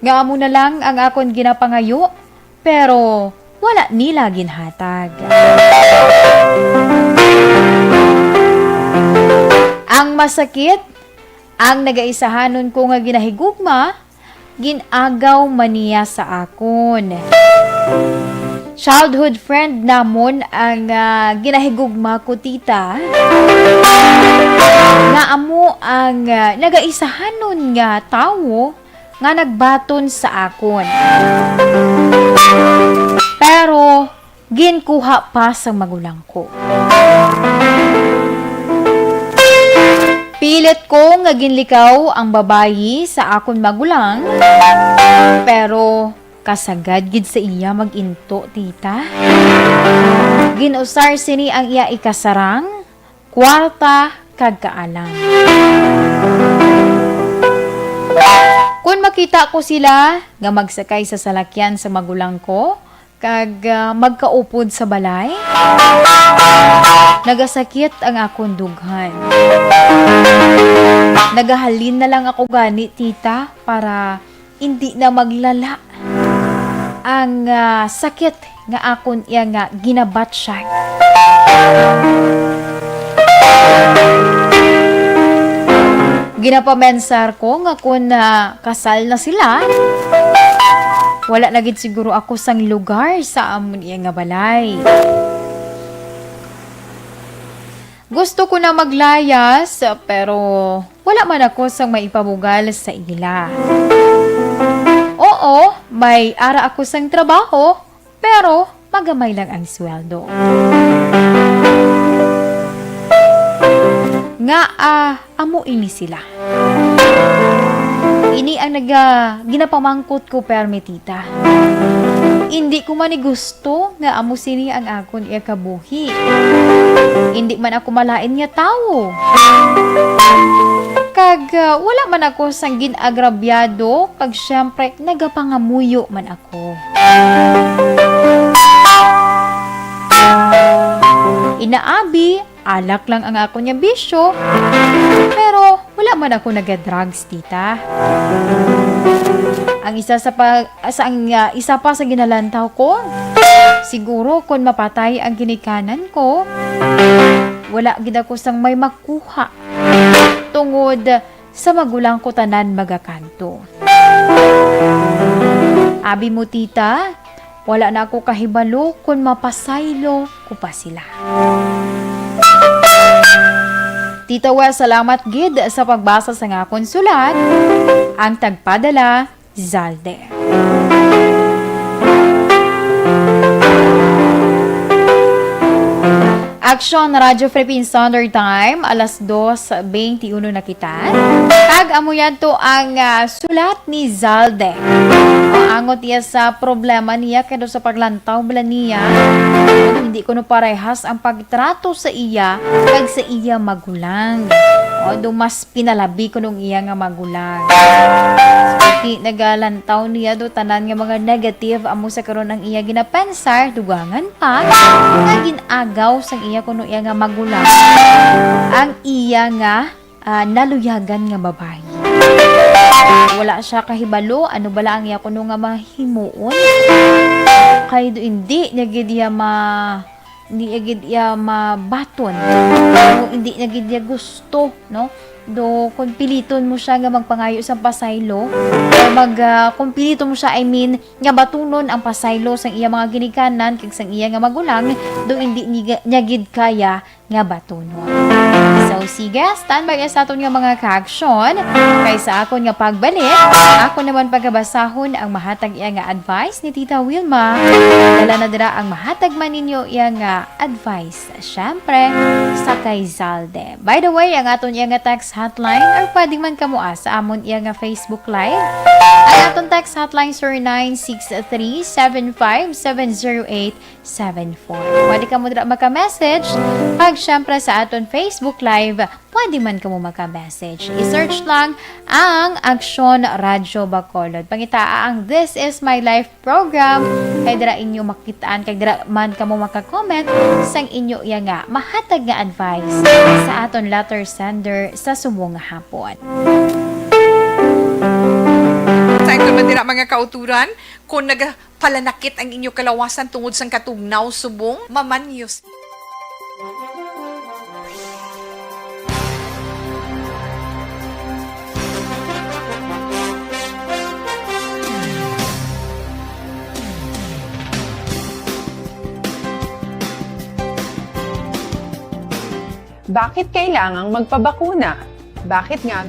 nga amo na lang ang akon ginapangayo, pero wala nila ginhatag. Ang masakit, ang nagaisahanon ko nga ginahigugma, gin-agaw man niya sa akon. Childhood friend namon ang, ah, ginahigugma ko, tita, nga amo ang, ah, nagaisahanon nga tawo nga nagbaton sa akon. Pero ginkuha pa sang magulang ko. Pilit ko nga ginlikaw ang babayi sa akon magulang, pero kasagad gid sa iya mag-into, tita. Gin-usar sini ang iya ikasarang, kwarta, kag kaalam. Kon makita ko sila nga magsakay sa salakyan sa magulang ko kag, ah, magkaupod sa balay, nagasakit ang akon dughan. Nagahalin na lang ako gani, tita, para indi na maglala. ang, ah, sakit nga akon iya nga ginabatsyag. Ginapamensar ko nga kun, ah, kasal na sila, wala na gid siguro ako sang lugar sa amon iya nga balay. Gusto ko na maglayas, pero wala man ako sang maipabugal sa ila. Oo, may ara ako sang trabaho, pero magamay lang ang sweldo. Nga, ah, amo ini sila. Ini ang naga-, ginapamangkot ko, permi, tita. Indi ko man ni gusto nga amo sini ang akon iya kabuhi. Indi man ako malain nga tawo. Kag, ah, wala man ako sang gin-agrabyado, kag siyempre, nagapangamuyo man ako. Inaabi, alak lang ang akon nga bisyo, pero wala man ako naga-drugs, tita. Ang isa sa pa, sa, ang, ah, isa pa sa ginalantaw ko, siguro kon mapatay ang ginikanan ko, wala gid ako sang may makuha, tungod sa magulang ko tanan magakanto. Abi mo, tita, wala na ako kahibalo kon mapasaylo ko pa sila. Tita Wes, salamat gid sa pagbasa sa akon sulat. Ang tagpadala, Zalde. Aksyon, Radyo Philippine Standard Time, alas dos twenty-uno na kita. Kag amo yadto ang, ah, sulat ni Zalde. O, angot iya sa problema niya kay daw sa paglantaw bala niya, hindi kuno parehas ang pagtrato sa iya kag sa iya magulang. O, do mas pinalabi kuno ang iya nga magulang. Sulti nagalantaw niya do tanan nga mga negative amo sa karon ang iya ginapensar, dugangan pa nga gin-agaw sang iya kuno iya nga magulang ang iya nga, ah, naluyagan nga babayi. Wala siya kahibalo ano bala ang iya kuno nga mahimuon, kay do indi niya gid iya ma-, hindi niya gid iya mabaton. Kung hindi niya gid iya gusto, no? Do, kung piliton mo siya nga magpangayo sa pasaylo, o mag, ah, kung piliton mo siya, I mean, nga batunon ang pasaylo sang iya mga ginikanan kag sang iya nga magulang, do hindi niya, niya gid kaya nga batunon. So, sige, standby sa aton nga mga kaaksyon. Kay sa akon nga pagbalik, ako naman pagabasahon ang mahatag iya nga advice ni Tita Wilma. Dala na dira ang mahatag man ninyo iya nga advice. Siyempre, sa kay Zalde. By the way, ang aton iya nga text hotline, or pwede man kamo, ah, sa amon iya nga Facebook Live. Ang aton text hotline, zero nine six three seven five seven zero eight seven four. Pwede kamo dira maka-message, kag siyempre sa aton Facebook Live, pwede man kamo maka-message. I-search lang ang Aksyon Radyo Bacolod. Pangitaa ang This Is My Life program, kay dira inyo makitaan, kag dira man kamo maka-comment sang inyo iya nga mahatag nga advice sa aton letter sender sa subong nga hapon. Sa inyo man dira, mga kauturan, kung nagapalanakit ang inyo kalawasan tungod sang katugnaw subong, mamanyos. Bakit kailangang magpabakuna? Bakit nga?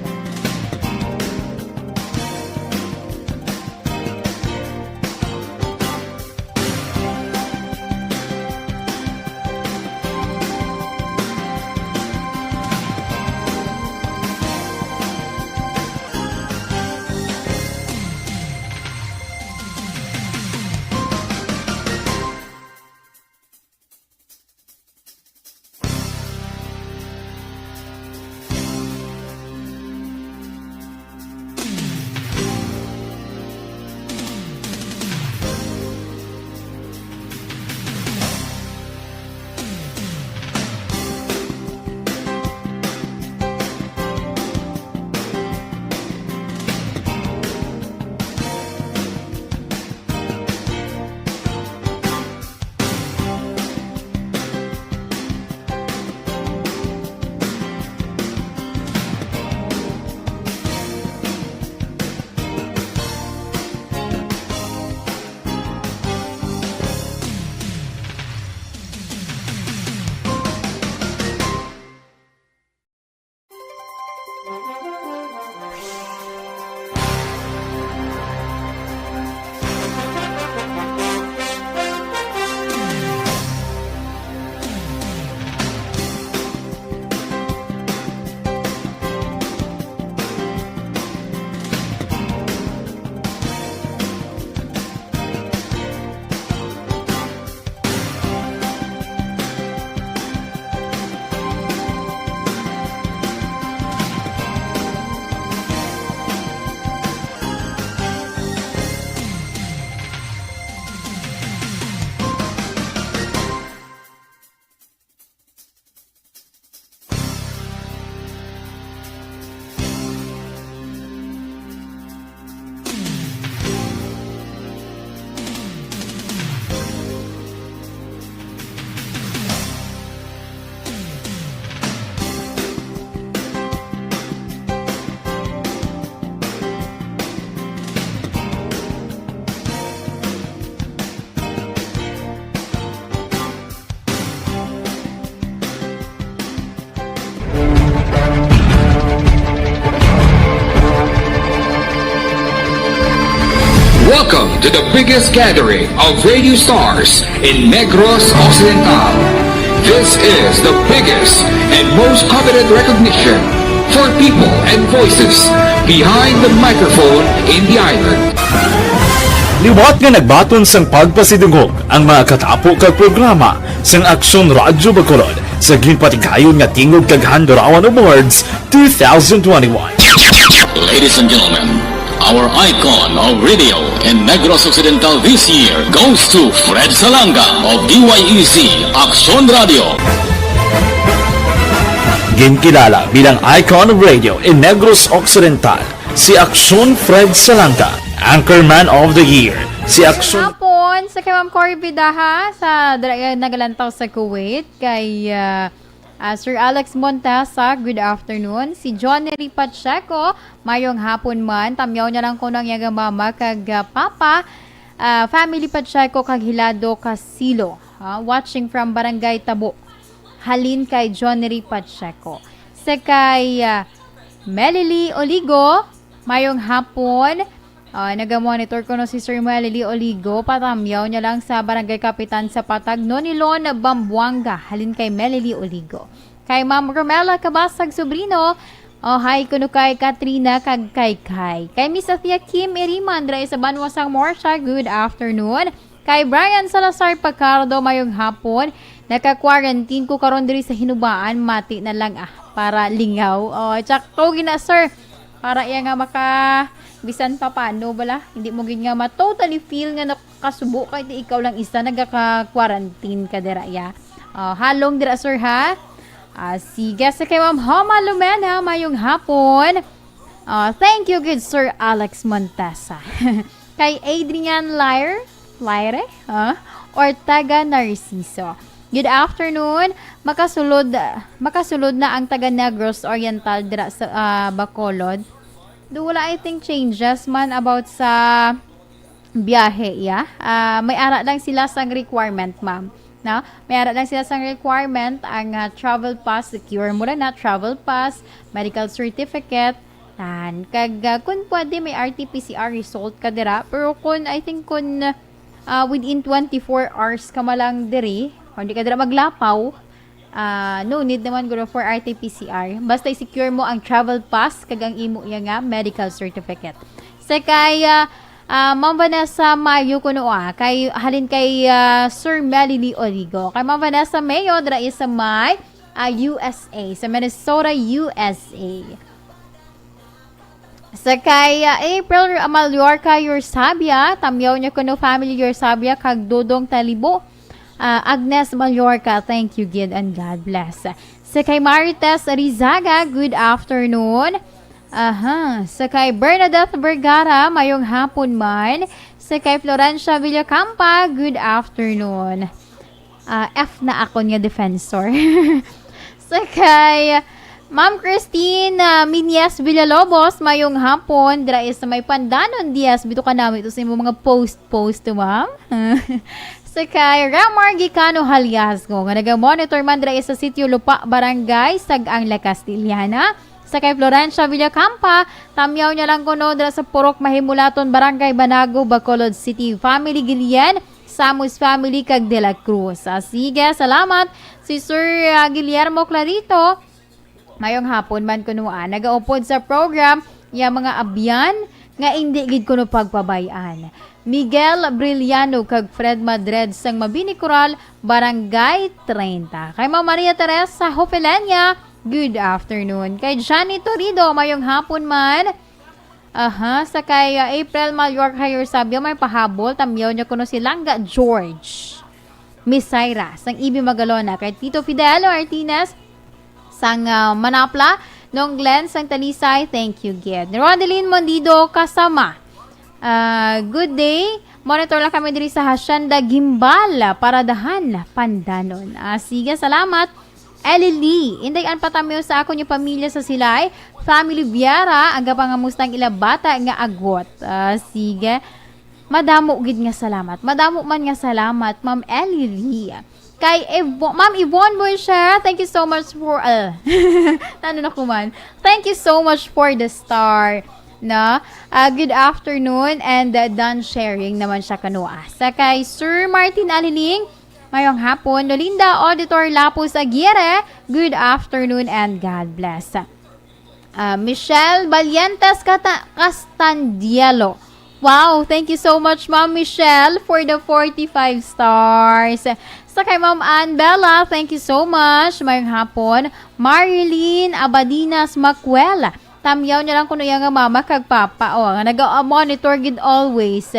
to the biggest gathering of radio stars in Negros Occidental. This is the biggest and most coveted recognition for people and voices behind the microphone in the island. Liwat nga nagbaton sang pagpasidungog ang mga katapo kag programa sang Aksyon Radyo Bacolod sa ginpatigayon nga Tingog kag Handurawan Awards two thousand twenty-one. Ladies and gentlemen, our icon of radio in Negros Occidental this year goes to Fred Salanga of D Y E C Aksyon Radio. Ginkilala bilang icon of radio in Negros Occidental, si Aksyon Fred Salanga, Anchorman of the Year, si Aksyon Hapon sa kay Ma'am Cory Bidaha sa dra-, nagalantaw sa Kuwait, kay, ah, ah, Sir Alex Montesa, good afternoon. Si John Neri Pacheco, mayong hapon man. Tamyaw niya lang kuno ang iyang mama kag, ah, papa, ah, family Pacheco kag Hilado Casilo, ah, watching from Barangay Tabo. Halin kay John Neri Pacheco. Sa kay, ah, Melily Oligo, mayong hapon. Ah, naga-monitor kuno si Sir Melily Oligo, patamyaw niya lang sa Barangay Kapitan sa Patag, Nonilon, Bambuanga, halin kay Melily Oligo. Kay Ma'am Romela Kabasag Sobrino, oh, hi kuno kay Katrina kag kay Kay. Kay Miss Athea Kim Iriman, dira sa Banwa sang Morsia, good afternoon. Kay Brian Salazar Pacardo, mayong hapon. Naka-quarantine ko karon diri sa Hinubaan, mati na lang, ah, para lingaw. Oh, tsakto gina, sir. Para iya nga maka, bisan pa paano bala, hindi mo gid nga ma-totally feel nga nakasubo ka, di ikaw lang isa nagaka-quarantine ka dira, ya. Oh, halong dira, sir, ha? Ah, sige, sa kay Ma'am Homa Lumena, mayong hapon. Ah, thank you, good Sir Alex Montesa. Kay Adrian Lyre, Lyre, ah, or taga Narciso. Good afternoon. Makasulod, makasulod na ang taga Negros Oriental dira sa, ah, Bacolod. Do wala, I think, changes man about sa biyahe, ya. Ah, may ara lang sila sang requirement, ma'am. No? May ara lang sila sang requirement, ang, ah, travel pass, secure mo rin na travel pass, medical certificate, tan. Kag, ah, kung pwede, may R T P C R result ka dira. Pero kung, I think, kung, ah, within twenty-four hours ka man lang diri, o hindi ka dira maglapaw, ah, no need naman guro for R T P C R. Basta i-secure mo ang travel pass kag ang imo iya nga medical certificate. Sa kay, ah, ah, Ma'am Vanessa Mayo kuno, ah, kay, halin kay, ah, Sir Melly Lee Oligo. Kay Ma'am Vanessa Mayo, dira iya sa may, ah, U S A, sa Minnesota, U S A. Sa kay, ah, April Mallorca, your Sabia, tamyaw niya kuno family, your Sabia, kag Dodong Talibo. Ah, Agnes Mallorca, thank you gid and God bless. Sa kay Marites Rizaga, good afternoon. Aha, sa kay Bernadette Vergara, mayong hapon man. Sa kay Florencia Villacampa, good afternoon. Ah, F na akon nga defensor. Sa kay Ma'am Christine, ah, Minyas Villalobos, mayong hapon. Dira is may Pandanon, Diaz. Bito ka namin ito sa imong mga post-post, ma'am. Sa kay Ramar Gicano Haliasgo, nga naga-monitor man dira sa Sitio Lupa, Barangay Sag-ang, La Castellana. Sa kay Florencia Villacampa, tamyaw niya lang kuno dira sa Purok Mahimulaton, Barangay Banago, Bacolod City. Family Guillen, Samus family, kag De La Cruz. Ah, sige, salamat. Si Sir, ah, Guillermo Clarito, mayong hapon man kuno, ah, nagaupod sa program, ya mga abyan, nga indi gid kuno pagpabay-an. Miguel Brillano kag Fred Madred sang Mabini Coral, Barangay treinta. Kay Ma'am Maria Teresa Hofelenia, good afternoon. Kay Johnny Torido, mayong hapon man. Aha, sa kay, ah, April Mallorca, your Sabio, may pahabol, tamyaw niya kuno si Langga George Misaira, sang Ibi Magalona, kay Tito Fidel Martinez, sang, ah, Manapla, Nong Glenn, sang Talisay, thank you gid. Rondeline Mondido, kasama. Ah, good day. Monitor lang kami diri sa Hacienda Gimbal, Paradahan, Pandanon. Ah, sige, salamat. Ellie Lee, inday an patamiw sa akon yung pamilya sa Silay. Family Viera, ang gapangamusta ang ila bata nga agwat. Ah, sige. Madamo gid nga salamat. Madamo man nga salamat, Ma'am Ellie Lee. Kay Evo-, Ma'am Yvonne Boyshare, thank you so much for, uh, ano na ko man? Thank you so much for the star. No? Ah, good afternoon and, ah, done sharing naman siya kanua. Sa kay Sir Martin Aliling, mayong hapon. Lolinda Auditor Lapus Aguirre, good afternoon and God bless. Ah, Michelle Valientes Cata-, Castandielo. Wow, thank you so much, Ma'am Michelle, for the forty-five stars. Sa kay Ma'am Ann Bella, thank you so much. Mayong hapon. Marilyn Abadinas Macuel, tamyaw niya lang kuno iya nga mama kag papa, oh, nga naga-monitor gid always.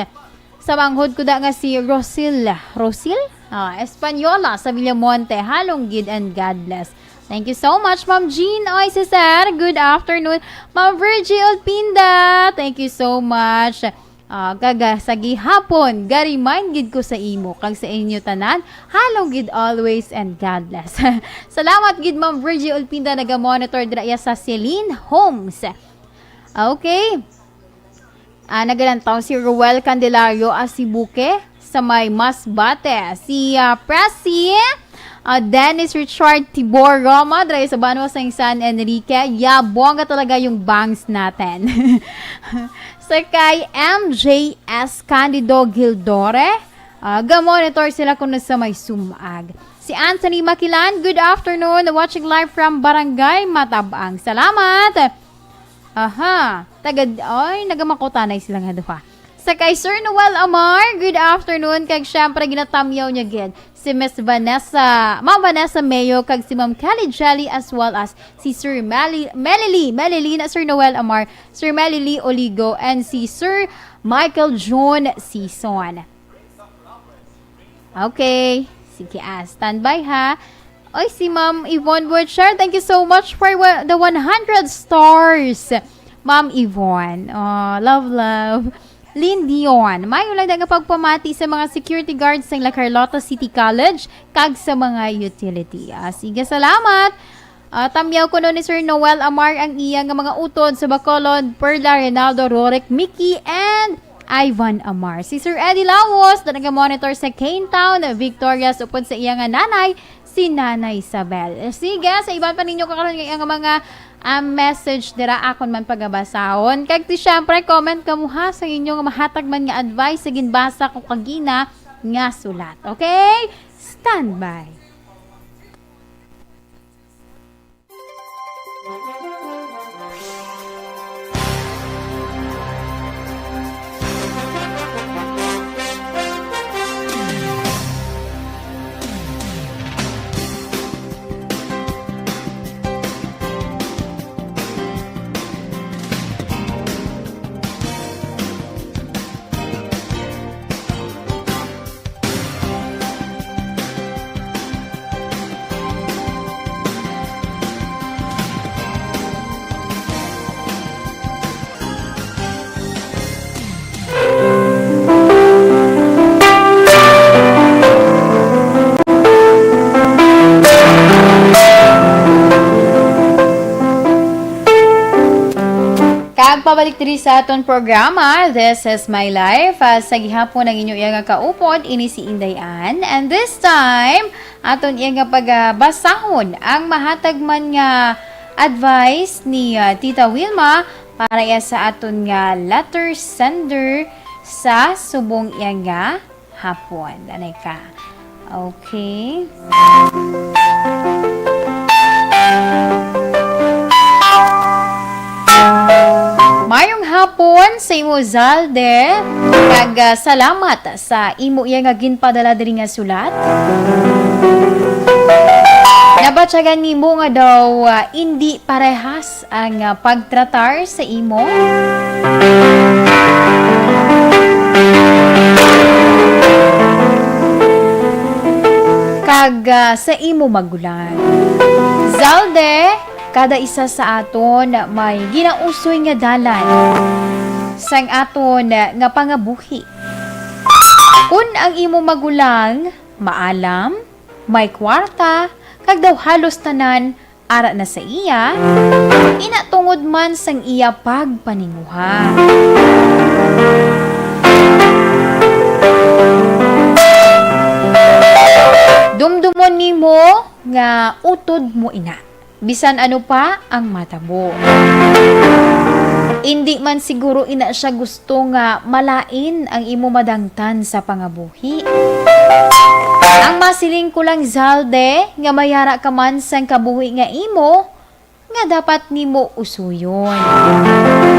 Sa manghod ko da nga si Rosil, Rosil? Ah, Española sa Villamonte, halong gid and God bless. Thank you so much, Ma'am Jean. Oy, si Sir, good afternoon. Ma'am Virgie Olpinda, thank you so much. Ah, kag, ah, sa gihapon, ga-remind gid ko sa imo, kag sa inyo tanan, halong gid always and God bless. Salamat gid, Ma'am Virgie Olpinda, naga-monitor dira iya sa Celine Homes. Okay. Ah, nagalantaw si Ruel Candelario Asibuque sa may Masbate. Si, ah, Presi, ah, Dennis Richard Tibor Roma, dre sa Banwa sang San Enrique. Yeah, bongga talaga yung bangs natin. Sa kay M J S Candido Gildore, ah, ga-monitor sila kuno sa may Sumag. Si Anthony Makilan, good afternoon. Watching live from Barangay Matabang. Salamat. Aha. Taga, ay, nagamakutanay sila nga duha. Sa kay Sir Noel Amar, good afternoon. Kag syempre, ginatamyaw niya gid si Miss Vanessa, Ma'am Vanessa Mayo, kag si Ma'am Kelly Jelly, as well as si Sir Meli-, Melily, Melily na Sir Noel Amar, Sir Melily Oligo, and si Sir Michael John Sison. Okay. Sige, ah, standby ha. Oy, si Ma'am Yvonne Butcher, thank you so much for wa-, the one hundred stars. Ma'am Yvonne, oh, love, love. Lynn Dion, may ulang nga pagpamati sa mga security guards sa La Carlota City College kag sa mga utility. Ah, sige, salamat. Ah, tamyaw kuno ni Sir Noel Amar ang iya nga mga utod sa Bacolod, Perla, Rinaldo, Roric, Mickey, and Ivan Amar. Si Sir Eddie Lawos, na naga-monitor sa Cane Town, Victorias, upod sa iya nga nanay, si Nanay Isabel. Sige, sa iban pa ninyo kakaron nga iya nga mga, ah, message dira, akon man pagabasahon. Kag ti, syempre, comment kamo ha sa inyo nga mahatag man nga advice sa ginbasa ko kagina nga sulat. Okay? Standby. Kag pabalik diri sa aton programa, This is My Life. Ah, sa gihapon ang inyo iya nga kaupod, ini si Inday Ann. And this time, aton iya nga pagabasahon ang mahatag man nga advice ni, ah, Tita Wilma para iya sa aton nga letter sender sa subong iya nga hapon. Anay ka. Okay. Mayong hapon sa imo, Zalde. Kag, ah, salamat sa imo iya nga ginpadala diri nga sulat. Nabatyagan nimo nga daw, ah, indi parehas ang, ah, pagtratar sa imo kag, ah, sa imo magulang. Zalde, kada isa sa aton may ginausoy nga dalan sang aton nga pangabuhi. Kon ang imo magulang maalam, may kwarta, kag daw halos tanan ara na sa iya, ina tungod man sang iya pagpaninguha. Dumdumon nimo nga utod mo ina. bisan ano pa ang matabo. Indi man siguro ina sia gusto nga malain ang imo madangtan sa pangabuhi. Ang masiling ko lang, Zalde, nga may ara ka man sang kabuhi nga imo, nga dapat nimo usuyon.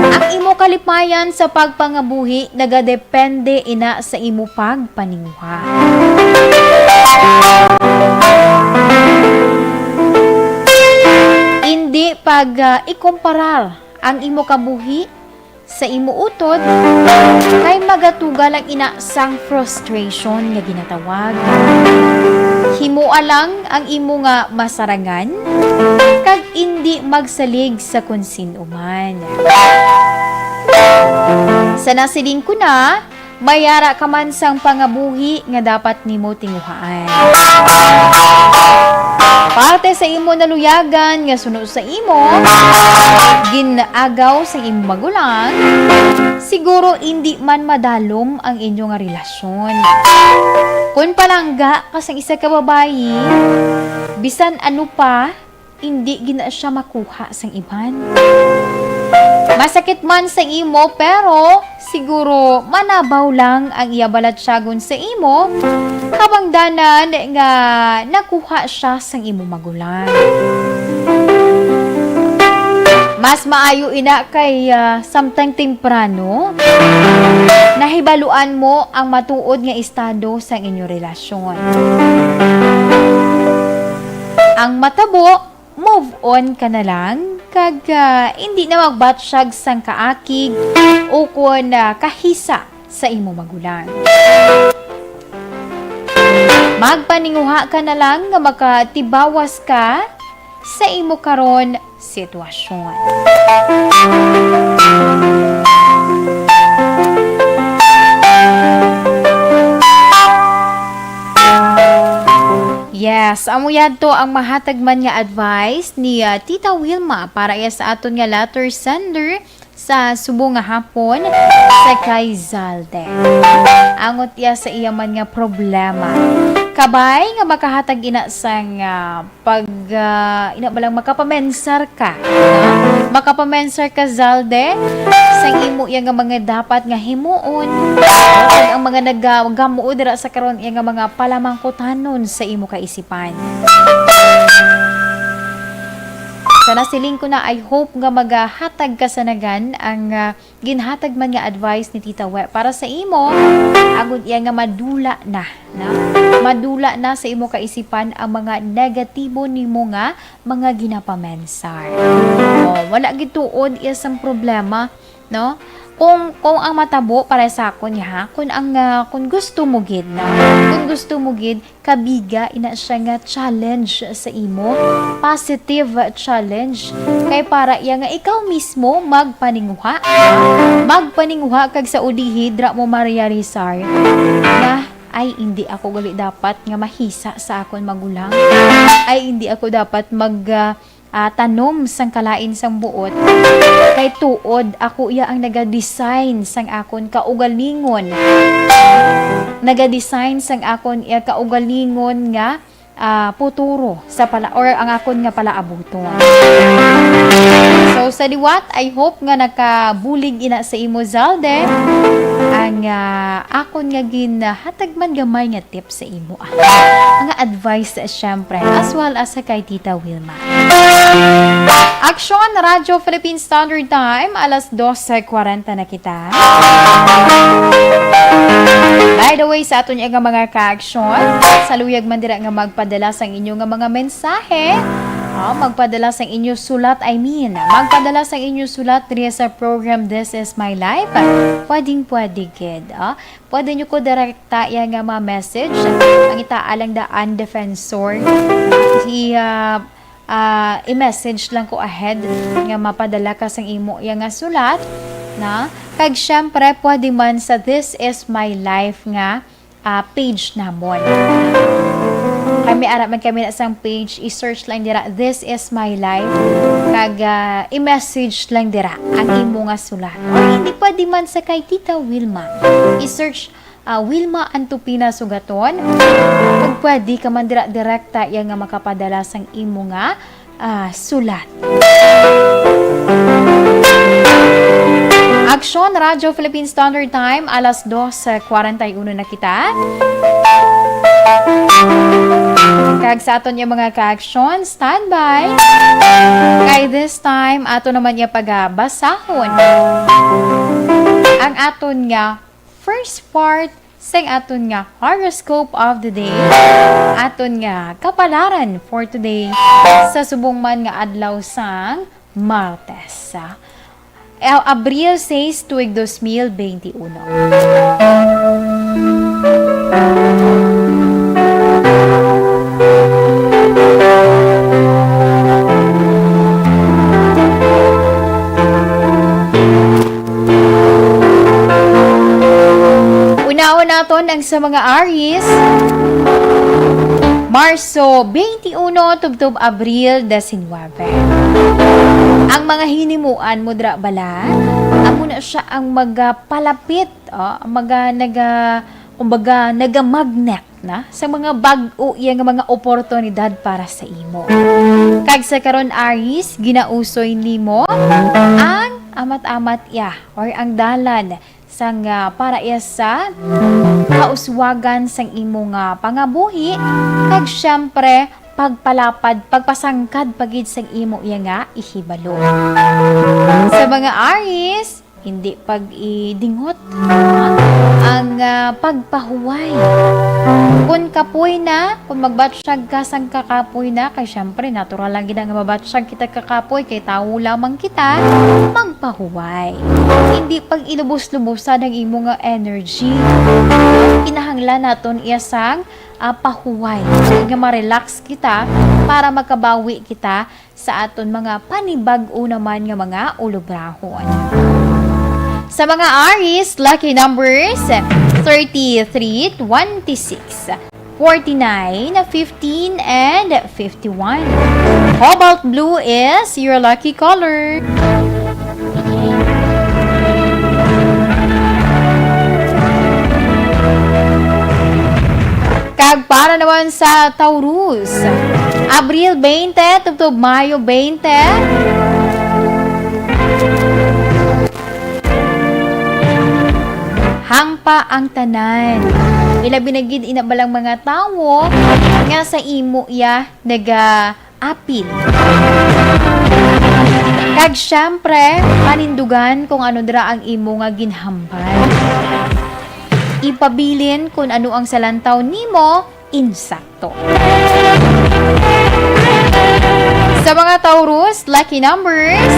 Ang imo kalipayan sa pagpangabuhi nagadepende ina sa imo pagpaninguha. Indi pag, ah, ikomparar ang imo kabuhi sa imo utod, kay magatuga lang ina sang frustration nga ginatawag. Himoa lang ang imo nga masarangan, kag indi magsalig sa kon sin-o man. Sa nasiling ko na, may ara ka man sang pangabuhi nga dapat nimo tinguhaan. Parte sa imo naluyagan nga suno sa imo gin-agaw sang imo magulang, siguro indi man madalom ang inyo nga relasyon. Kon palangga ka sang isa ka babayi, bisan ano pa, indi gina sia makuha sang iban. Masakit man sa imo, pero siguro manabaw lang ang iya balatyagon sa imo, kabangdanan nga nakuha sia sang imo magulang. Mas maayo ina kay, ah, samtang temprano nahibaluan mo ang matuod nga estado sang inyo relasyon. Ang matabo, move on ka na lang, kag, ah, indi na magbatyag sang kaakig o kon, ah, kahisa sa imo magulang. Magpaninguha ka na lang nga makatibawas ka sa imo karon sitwasyon. Yes, amo yadto ang mahatag man nga advice ni, ah, Tita Wilma para iya sa aton nga letter sender sa subong nga hapon sa kay Zalde. Angot iya sa iya man nga problema. Kabay nga makahatag ina sang, ah, pag, ah, ina ba lang, makapamensar ka, ha? Makapamensar ka, Zalde, sang imo iya nga mga dapat nga himuon. Kag ang mga nagagamo dira sa karon iya nga mga palamangkutanon sa imo kaisipan. Sa nasiling ko na, I hope nga magahatag kasanagan ang, ah, ginhatag man nga advice ni Tita We para sa imo, agod iya nga madula na, na madula na sa imo kaisipan ang mga negatibo nimo nga mga ginapamensar. Oh, wala gituod iya sang problema, no? Kung, kung ang matabo para sa akon, ha, kung ang, ah, kung gusto mo gid, no? Kung gusto mo gid, kabiga ina siya nga challenge sa imo, positive challenge. Kay para iya nga ikaw mismo magpaninguha, magpaninguha kag sa ulihi dira mo marealisar nga, "Ay, hindi ako gali dapat nga mahisa sa akon magulang. Ay, hindi ako dapat mag, ah, ah, tanom sang kalain sang buot, kay tuod ako iya ang nagadesign sang akon kaugalingon, nagadesign sang akon iya kaugalingon nga, ah, puturo sa pala, or ang akon nga palaabuton." So, sa liwat, I hope nga nakabulig ina sa imo, Zalde, ang, ah, akon nga ginhatag man gamay nga tip sa imo, ah, mga advice, syempre, as well as sa kay Tita Wilma. Aksyon, Radyo Philippine Standard Time, alas dose kwarenta na kita. By the way, sa aton nga mga ka-aksyon, sa luyag man dira nga magpadala sang inyo nga mga mensahe, ah, magpadala sang inyo sulat, I mean, magpadala sang inyo sulat diri sa program This Is My Life. Pwedeng pwede gid, ah. Pwede nyo ko direkta iya nga mga message. Ang itaa lang daan, Defensor. I, ah, ah, i-message lang ko ahead nga mapadala ka sang imo iya nga sulat, na. Kag syempre, pwede man sa This Is My Life nga, ah, page namon. Kami, ara man kami na sang page, i-search lang dira, This Is My Life. Kag, ah, i-message lang dira ang imo nga sulat. Or hindi, pwede man sa kay Tita Wilma. I-search, ah, Wilma Antupina Sugaton. Ug pwede ka man dira direkta iya nga makapadala sang imo nga ah, sulat. Aksyon, Radyo Philippine Standard Time, alas dos kwarenta y uno na kita. Kag sa aton nga mga ka-aksyon, standby. Kay this time, ato naman nga pagabasahon ang aton nga first part sang aton nga horoscope of the day, aton nga kapalaran for today sa subong man nga adlaw sang Martes, ah, Abril sais, tuig dos mil bente uno. Unahon naton ang sa mga Aries. Marso twenty-one tubtob Abril diecinueve. Ang mga hinimuan mo dira bala, amo na siya ang magapalapit, oh, maga-, naga-, kumbaga, nagamagnet na sa mga bag-o iya nga mga oportunidad para sa imo. Kag sa karon, Aries, ginausoy nimo ang amat-amat iya or ang dalan sang, ah, para iya sa kauswagan sang imo nga pangabuhi, kag siyempre, pagpalapad, pagpasangkad pa gid sang imo iya nga ihibalo. Sa mga Aries, hindi pag-idingot ang, ah, pagpahuway. Kung kapoy na, kung magbatsyag ka sang kakapoy na, kay siyempre, natural lang gid nga mabatsyag kita kakapoy, kay tawo lamang kita, magpahuway. Hindi pag-ilubos-lubosan ang imo nga energy. Kinahanglan naton iya sang, ah, pahuway. Nga ma-relax kita para makabawi kita sa aton mga panibag-o naman nga mga ulobrahon. Sa mga Aries, lucky numbers, thirty-three, twenty-six, forty-nine, fifteen, and fifty-one. Cobalt blue is your lucky color. Kag para naman sa Taurus, Abril twenty tubtob Mayo twenty. Hangpa ang tanan. Ilabi na gid ina balang mga tawo nga sa imo iya naga apil. Kag siyempre, panindugan kung ano dira ang imo nga ginhambal. Ipabilin kung ano ang sa lantaw nimo insakto. Sa mga Taurus, lucky numbers,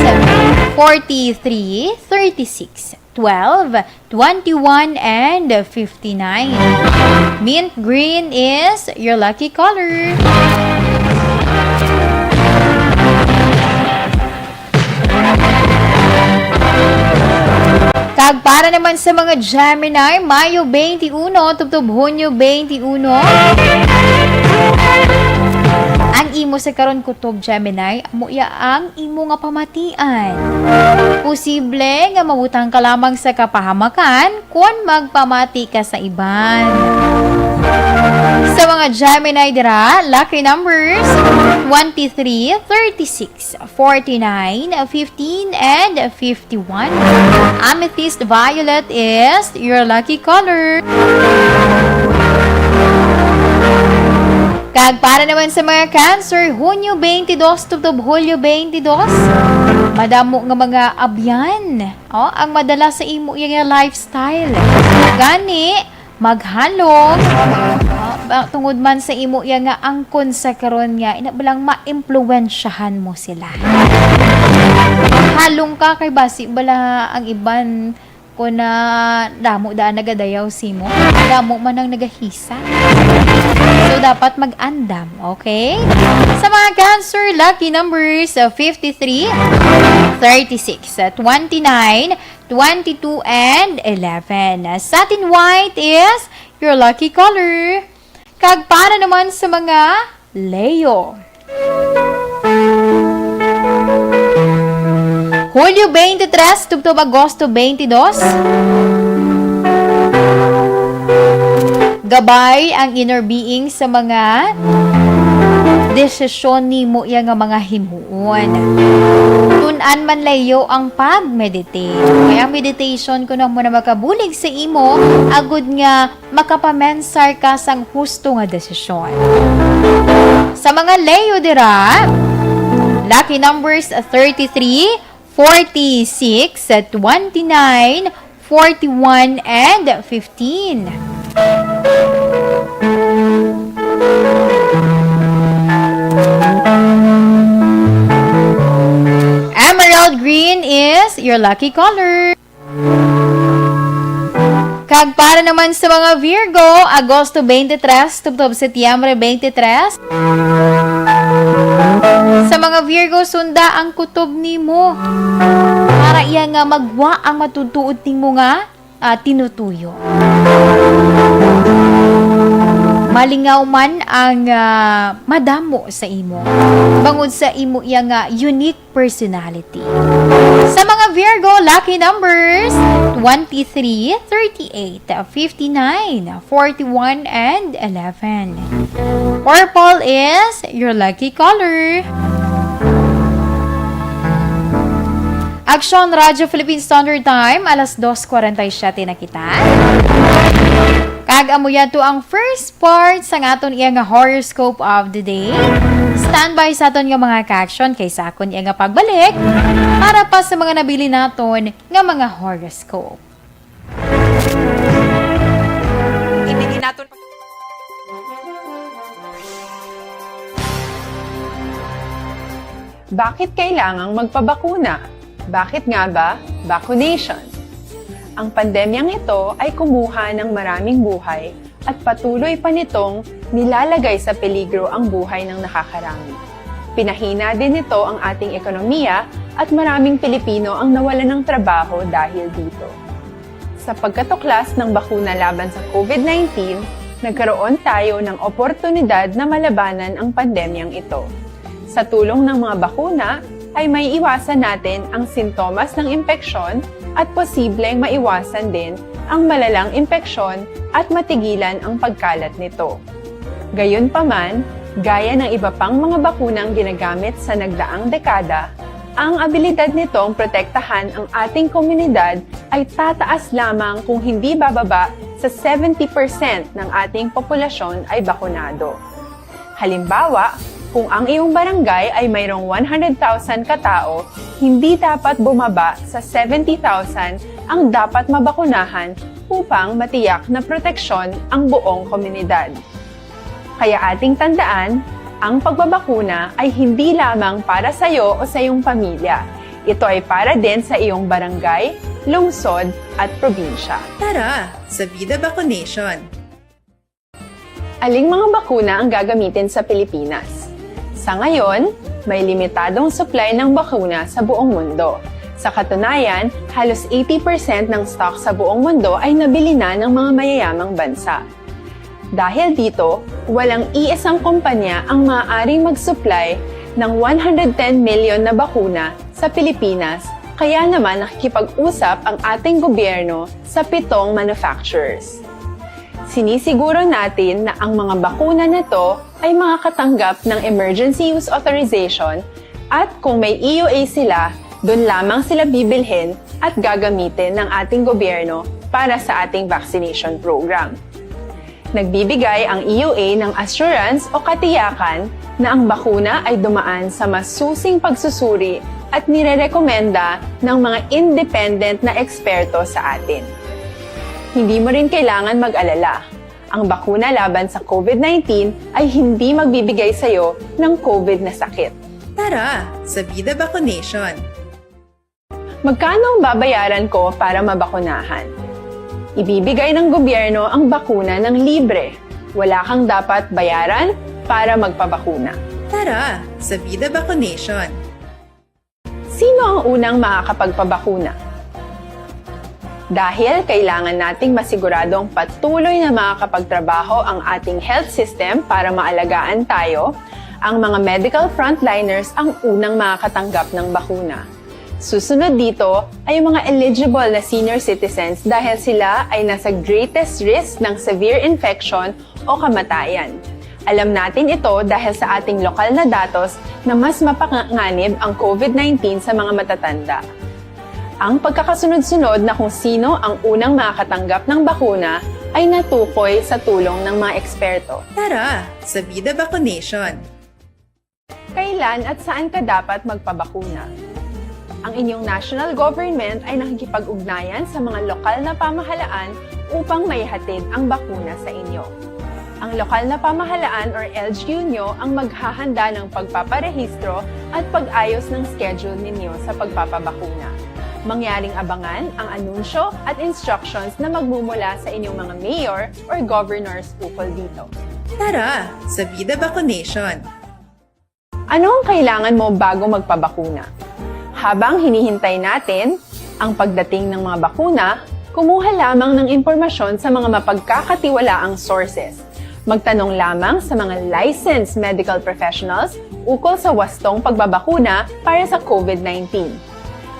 forty-three, thirty-six, twelve, twenty-one, and fifty-nine. Mint green is your lucky color. Kag para naman sa mga Gemini, Mayo twenty-one tubtob Hunyo twenty-one. Ang imo sa karon, Kutob Gemini, amo iya ang imo nga pamatian. Posible nga mabutang ka lamang sa kapahamakan kon magpamati ka sa iban. Sa mga Gemini dira, lucky numbers, twenty-three, thirty-six, forty-nine, fifteen, and fifty-one. Amethyst violet is your lucky color. Kag para naman sa mga Cancer, Hunyo twenty-two tubtob Hulyo twenty-two, madamo nga mga abyan, oh, ang madala sa imo iya nga lifestyle. Gani, maghalong, oh, ba-, tungod man sa imo iya nga angkon sa karon nga, ina ba lang maimpluwensyahan mo sila. Halong ka kay basi bala ang iban ko na damo daan nagadayaw simo, damo man ang nagahisa. So, dapat mag-andam, okay? Sa mga Cancer, lucky numbers, uh, fifty-three, thirty-six, uh, twenty-nine, twenty-two, and eleven. Uh, satin white is your lucky color. Kag para naman sa mga Leo. Hulyo twenty-three tubtob Agosto twenty-two. Gabay ang inner being sa mga desisyon nimo iya nga mga himuon. Tun-an man layo ang pag-meditate. Kaya ang meditation kuno amo na makabulig sa imo agud nga makapamensar ka sang husto nga desisyon. Sa mga Leo dira, lucky numbers thirty-three, forty-six, twenty-nine, forty-one, and fifteen. Emerald green is your lucky color. Kag para naman sa mga Virgo, Agosto twenty-three tubtob Setyembre twenty-three. Sa mga Virgo, sunda ang kutob nimo. Para iya nga magwa ang matutuod nimo nga, ah, tinutuyo. Malingaw man ang, ah, madamo sa imo. Bangod sa imo iya nga unique personality. Sa mga Virgo, lucky numbers twenty-three, thirty-eight, fifty-nine, forty-one, and eleven. Purple is your lucky color. Aksyon, Radyo Philippine Standard Time, alas dos cuarenta y siete na kita. Kag amo yadto ang first part sang aton iya nga horoscope of the day. Standby sa aton nga mga ka-aksyon kay sa akon iya nga pagbalik para pa sa mga nabilin naton nga mga horoscope. Hindi naton Bakit kailangang magpabakuna? Bakit nga ba vaccination? Ang pandemyang ito ay kumuha ng maraming buhay at patuloy pa nitong nilalagay sa peligro ang buhay ng nakakarami. Pinahina din nito ang ating ekonomiya at maraming Pilipino ang nawalan ng trabaho dahil dito. Sa pagkatuklas ng bakuna laban sa COVID nineteen, nagkaroon tayo ng oportunidad na malabanan ang pandemyang ito. Sa tulong ng mga bakuna, ay maiiwasan natin ang sintomas ng impeksyon at posibleng maiwasan din ang malalang impeksyon at matigilan ang pagkalat nito. Gayunpaman, gaya ng iba pang mga bakunang ginagamit sa nagdaang dekada, ang abilidad nitong protektahan ang ating komunidad ay tataas lamang kung hindi bababa sa seventy percent ng ating populasyon ay bakunado. Halimbawa, kung ang iyong barangay ay mayroong one hundred thousand ka tao, hindi dapat bumaba sa seventy thousand ang dapat mabakunahan upang matiyak na proteksyon ang buong komunidad. Kaya ating tandaan, ang pagbabakuna ay hindi lamang para sa iyo o sa iyong pamilya. Ito ay para din sa iyong barangay, lungsod, at probinsya. Tara, sa Vida Vaccination! Aling mga bakuna ang gagamitin sa Pilipinas? Sa ngayon, may limitadong supply ng bakuna sa buong mundo. Sa katunayan, halos eighty percent ng stock sa buong mundo ay nabili na ng mga mayayamang bansa. Dahil dito, walang iisang kumpanya ang maaaring mag-supply ng one hundred ten million na bakuna sa Pilipinas, kaya naman nakikipag-usap ang ating gobyerno sa pitong manufacturers. Sinisiguro natin na ang mga bakuna na to ay makakatanggap ng emergency use authorization at kung may E U A sila, doon lamang sila bibilhin at gagamitin ng ating gobyerno para sa ating vaccination program. Nagbibigay ang E U A ng assurance o katiyakan na ang bakuna ay dumaan sa masusing pagsusuri at nirerekomenda ng mga independent na eksperto sa atin. Hindi mo rin kailangan mag-alala. Ang bakuna laban sa COVID nineteen ay hindi magbibigay sa iyo ng COVID na sakit. Tara, sa Vida Vaccination! Magkano ang babayaran ko para mabakunahan? Ibibigay ng gobyerno ang bakuna ng libre. Wala kang dapat bayaran para magpabakuna. Tara, sa Vida Vaccination! Sino ang unang makakapagpabakuna? Dahil kailangan nating masiguradong patuloy na makakapagtrabaho ang ating health system para maalagaan tayo, ang mga medical frontliners ang unang makakatanggap ng bakuna. Susunod dito ay ang mga eligible na senior citizens dahil sila ay nasa greatest risk ng severe infection o kamatayan. Alam natin ito dahil sa ating lokal na datos na mas mapanganib ang COVID nineteen sa mga matatanda. Ang pagkakasunod-sunod na kung sino ang unang makakatanggap ng bakuna ay natukoy sa tulong ng mga eksperto. Tara sa Vida Vaccination! Kailan at saan ka dapat magpabakuna? Ang inyong national government ay nakikipag-ugnayan sa mga lokal na pamahalaan upang maihatid ang bakuna sa inyo. Ang lokal na pamahalaan or L G U nyo ang maghahanda ng pagpaparehistro at pag-ayos ng schedule ninyo sa pagpapabakuna. Mangyaring abangan ang anunsyo at instructions na magmumula sa inyong mga mayor or governors ukol dito. Tara sa Vida Vaccination! Ano ang kailangan mo bago magpabakuna? Habang hinihintay natin ang pagdating ng mga bakuna, kumuha lamang ng impormasyon sa mga mapagkakatiwalaang sources. Magtanong lamang sa mga licensed medical professionals ukol sa wastong pagbabakuna para sa COVID nineteen.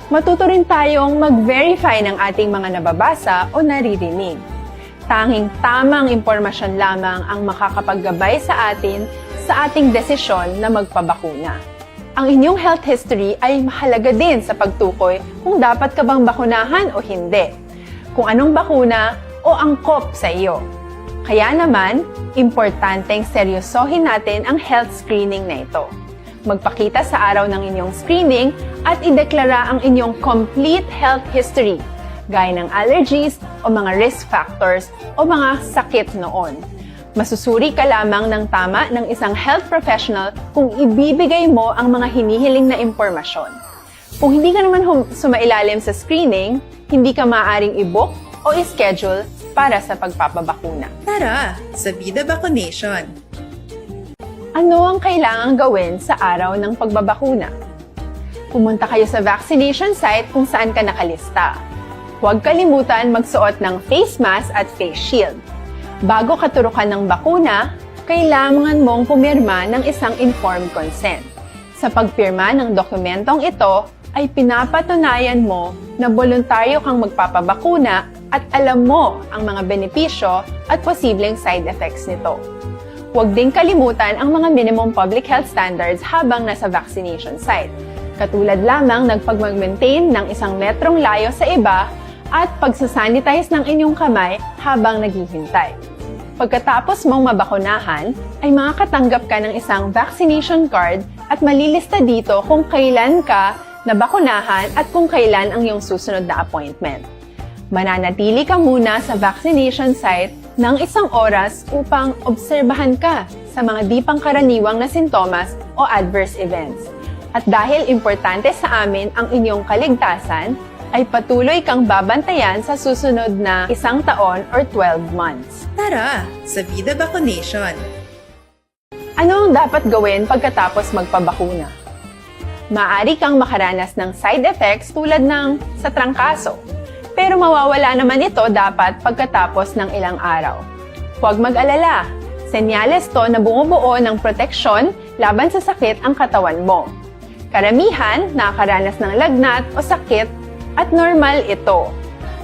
Matuto rin tayong mag-verify ng ating mga nababasa o naririnig. Tanging tamang impormasyon lamang ang makakapaggabay sa atin sa ating desisyon na magpabakuna. Ang inyong health history ay mahalaga din sa pagtukoy kung dapat ka bang bakunahan o hindi, kung anong bakuna o angkop sa iyo. Kaya naman, importanteng seryosohin natin ang health screening na ito. Magpakita sa araw ng inyong screening at ideklara ang inyong complete health history, gaya ng allergies o mga risk factors o mga sakit noon. Masusuri ka lamang ng tama ng isang health professional kung ibibigay mo ang mga hinihiling na impormasyon. Kung hindi ka naman hum- sumailalim sa screening, hindi ka maaaring i-book o i-schedule para sa pagpapabakuna. Tara sa Vida Vaccination! Ano ang kailangang gawin sa araw ng pagbabakuna? Pumunta kayo sa vaccination site kung saan ka nakalista. Huwag kalimutan magsuot ng face mask at face shield. Bago katurukan ng bakuna, kailangan mong pumirma ng isang informed consent. Sa pagpirma ng dokumentong ito, ay pinapatunayan mo na boluntaryo kang magpapabakuna at alam mo ang mga benepisyo at posibleng side effects nito. Huwag ding kalimutan ang mga minimum public health standards habang nasa vaccination site, katulad lamang ng pagmag-maintain ng isang metrong layo sa iba at pagsasanitize ng inyong kamay habang naghihintay. Pagkatapos mong mabakunahan, ay makakatanggap ka ng isang vaccination card at malilista dito kung kailan ka nabakunahan at kung kailan ang iyong susunod na appointment. Mananatili ka muna sa vaccination site ng isang oras upang obserbahan ka sa mga di pangkaraniwang na sintomas o adverse events. At dahil importante sa amin ang inyong kaligtasan, ay patuloy kang babantayan sa susunod na isang taon or twelve months. Tara sa Vida Vaccination! Ano ang dapat gawin pagkatapos magpabakuna? Maaari kang makaranas ng side effects tulad ng sa trangkaso, pero mawawala naman ito dapat pagkatapos ng ilang araw. Huwag mag-alala, senyales to na bumubuo ng proteksyon laban sa sakit ang katawan mo. Karamihan nakakaranas ng lagnat o sakit at normal ito.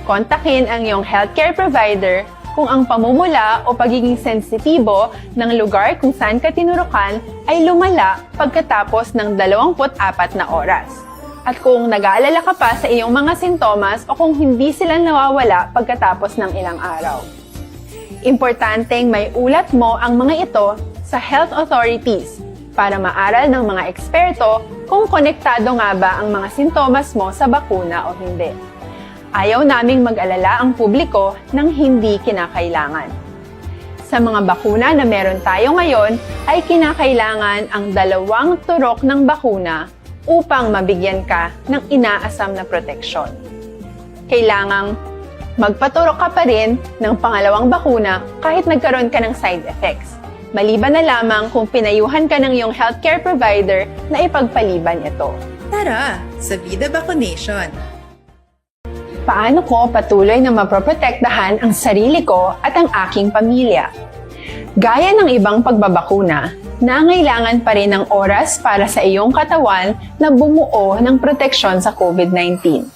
Kontakin ang iyong healthcare provider kung ang pamumula o pagiging sensitibo ng lugar kung saan ka tinurukan ay lumala pagkatapos ng dalawampu't apat na oras, at kung nag-aalala ka pa sa iyong mga sintomas o kung hindi sila nawawala pagkatapos ng ilang araw. Importanteng maiulat mo ang mga ito sa health authorities para maaral ng mga eksperto kung konektado nga ba ang mga sintomas mo sa bakuna o hindi. Ayaw naming mag-alala ang publiko ng hindi kinakailangan. Sa mga bakuna na meron tayo ngayon, ay kinakailangan ang dalawang turok ng bakuna upang mabigyan ka ng inaasam na proteksyon. Kailangang magpaturok ka pa rin ng pangalawang bakuna kahit nagkaroon ka ng side effects, maliban na lamang kung pinayuhan ka ng iyong healthcare provider na ipagpaliban ito. Tara sa Vida Vaccination! Paano ko patuloy na mapoprotektahan ang sarili ko at ang aking pamilya? Gaya ng ibang pagbabakuna, nangailangan pa rin ng oras para sa iyong katawan na bumuo ng proteksyon sa COVID nineteen.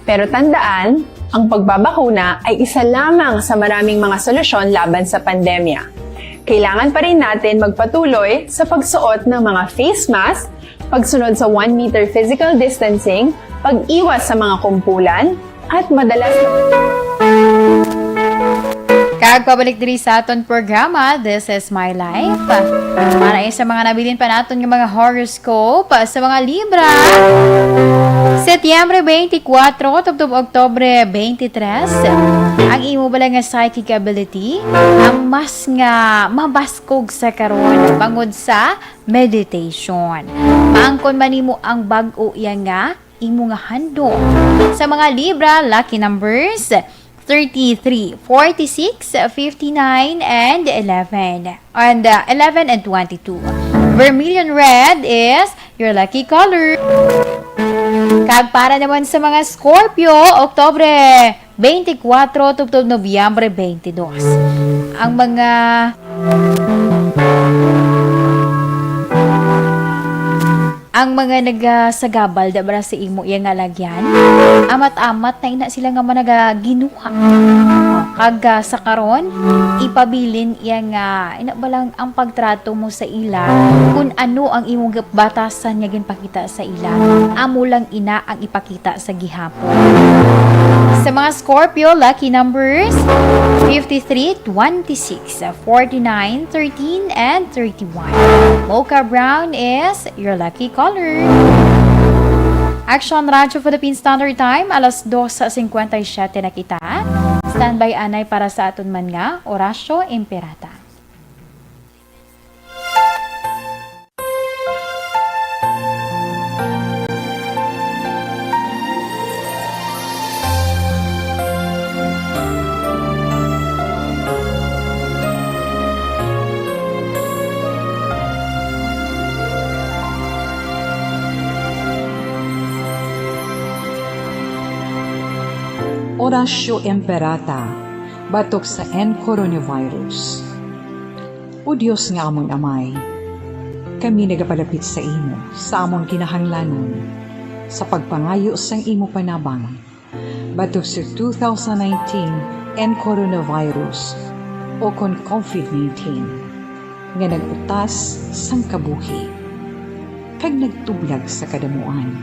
Pero tandaan, ang pagbabakuna ay isa lamang sa maraming mga solusyon laban sa pandemya. Kailangan pa rin natin magpatuloy sa pagsuot ng mga face mask, pagsunod sa one meter physical distancing, pag-iwas sa mga kumpulan, at madalas na Kag pabalik diri sa aton programa, This is My Life. Para sa mga nabilin pa naton nga mga horoscope, sa mga Libra, Setyembre twenty-four tubtob Oktubre twenty-three, ang imo bala nga psychic ability ang mas nga mabaskog sa karon bangod sa meditation. Maangkon man nimo ang bag-o iya nga imo nga handom. Sa mga Libra, lucky numbers thirty-three, forty-six, fifty-nine, and eleven. And uh, eleven and twenty-two. Vermilion red is your lucky color. Kag para naman sa mga Scorpio, Oktubre twenty-four tubtob Nobyembre twenty-two. Ang mga ang mga nagasagabal da bara sa imo iya nga lagyan, amat-amat na ina sila nga managa Ginoo. Kag, ah, sa karon, ipabilin iya nga, ina ba lang ang pagtrato mo sa ila, kun ano ang imong batasan nga ginpakita sa ila, amo lang ina ang ipakita sa gihapon. Sa mga Scorpio, lucky numbers fifty-three, twenty-six, forty-nine, thirteen, and thirty-one. Mocha brown is your lucky color. Action Radyo Philippine Standard Time, alas dos cincuenta y siete na kita. Standby anay para sa aton man nga Orasyo Imperata. Orasyo Imperata, batok sa N coronavirus. O Dios nga amon Amay, kami nagapalapit sa imo sa amon kinahanglanon sa pagpangayo sang imo panabang batok sa two thousand nineteen N coronavirus o kon covid nineteen nga nag-utas sang kabuhi kag nagtublag sa kadamuan.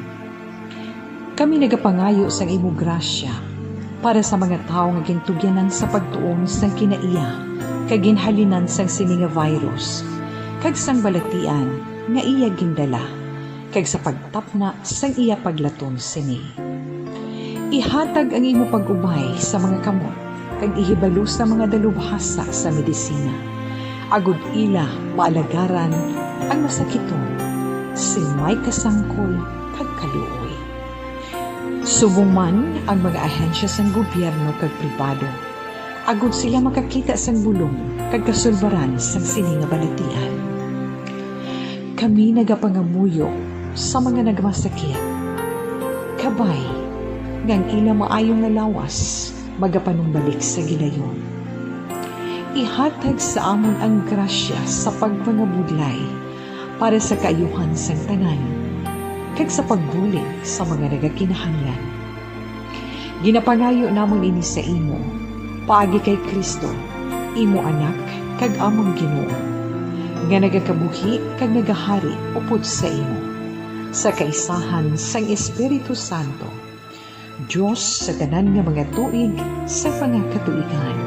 Kami nagapangayo sang imo grasya para sa mga tawo nga gintugyanan sa pagtuon sang kinaiya kag ginhalinan sang sini nga virus kag sang balatian nga iya gindala, kag sa pagtapna sang iya paglaton sini. Ihatag ang imo pag-ubay sa mga kamot kag ihibalo sa mga dalubhasa sa medisina, agod ila maalagaran ang masakiton sing may kasangkol kag kaluoy. Subong man ang mga ahensya sang gobyerno kag pribado, agod sila makakita sang bulong kag kasulbaran sang sini nga balatian. Kami nagapangamuyo sa mga nagmasakit, kabay nga ang ila maayo nga lawas magapanumbalik sa gilayon. Ihatag sa amon ang grasya sa pagpangabudlay para sa kaayuhan sang tanan, kag sa pagbulig sa mga nagakinahanglan. Ginapangayo namon ini sa imo, paagi kay Cristo, imo Anak, kag amon Ginoo, nga nagakabuhi kag nagahari upod sa imo, sa kaisahan sang Espiritu Santo, Dios sa tanan nga mga tuig sa mga katuigan.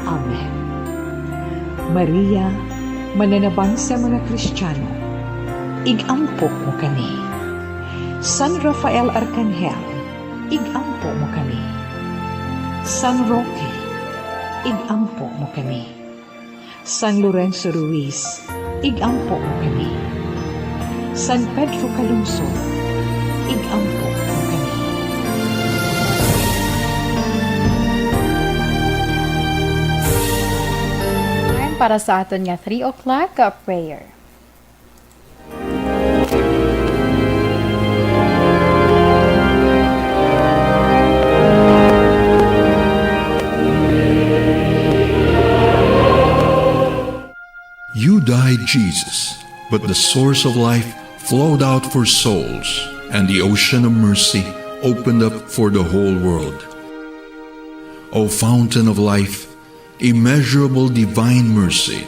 Amen. Maria, mananabang sa mga Kristiyano, ig-ampo mo kami. San Rafael Arkanghel, ig-ampo mo kami. San Roque, ig-ampo mo kami. San Lorenzo Ruiz, ig-ampo mo kami. San Pedro Calungsod, ig-ampo mo kami. Time para sa aton nga three o'clock, uh, prayer. You died, Jesus, but the source of life flowed out for souls, and the ocean of mercy opened up for the whole world. O fountain of life, immeasurable divine mercy,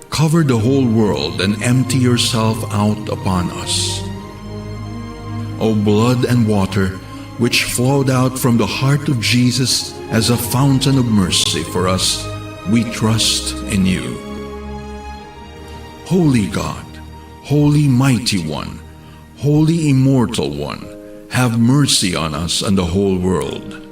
Cover the whole world and empty yourself out upon us. O blood and water, which flowed out from the heart of Jesus as a fountain of mercy for us, we trust in you. Holy God, Holy Mighty One, Holy Immortal One, have mercy on us and the whole world.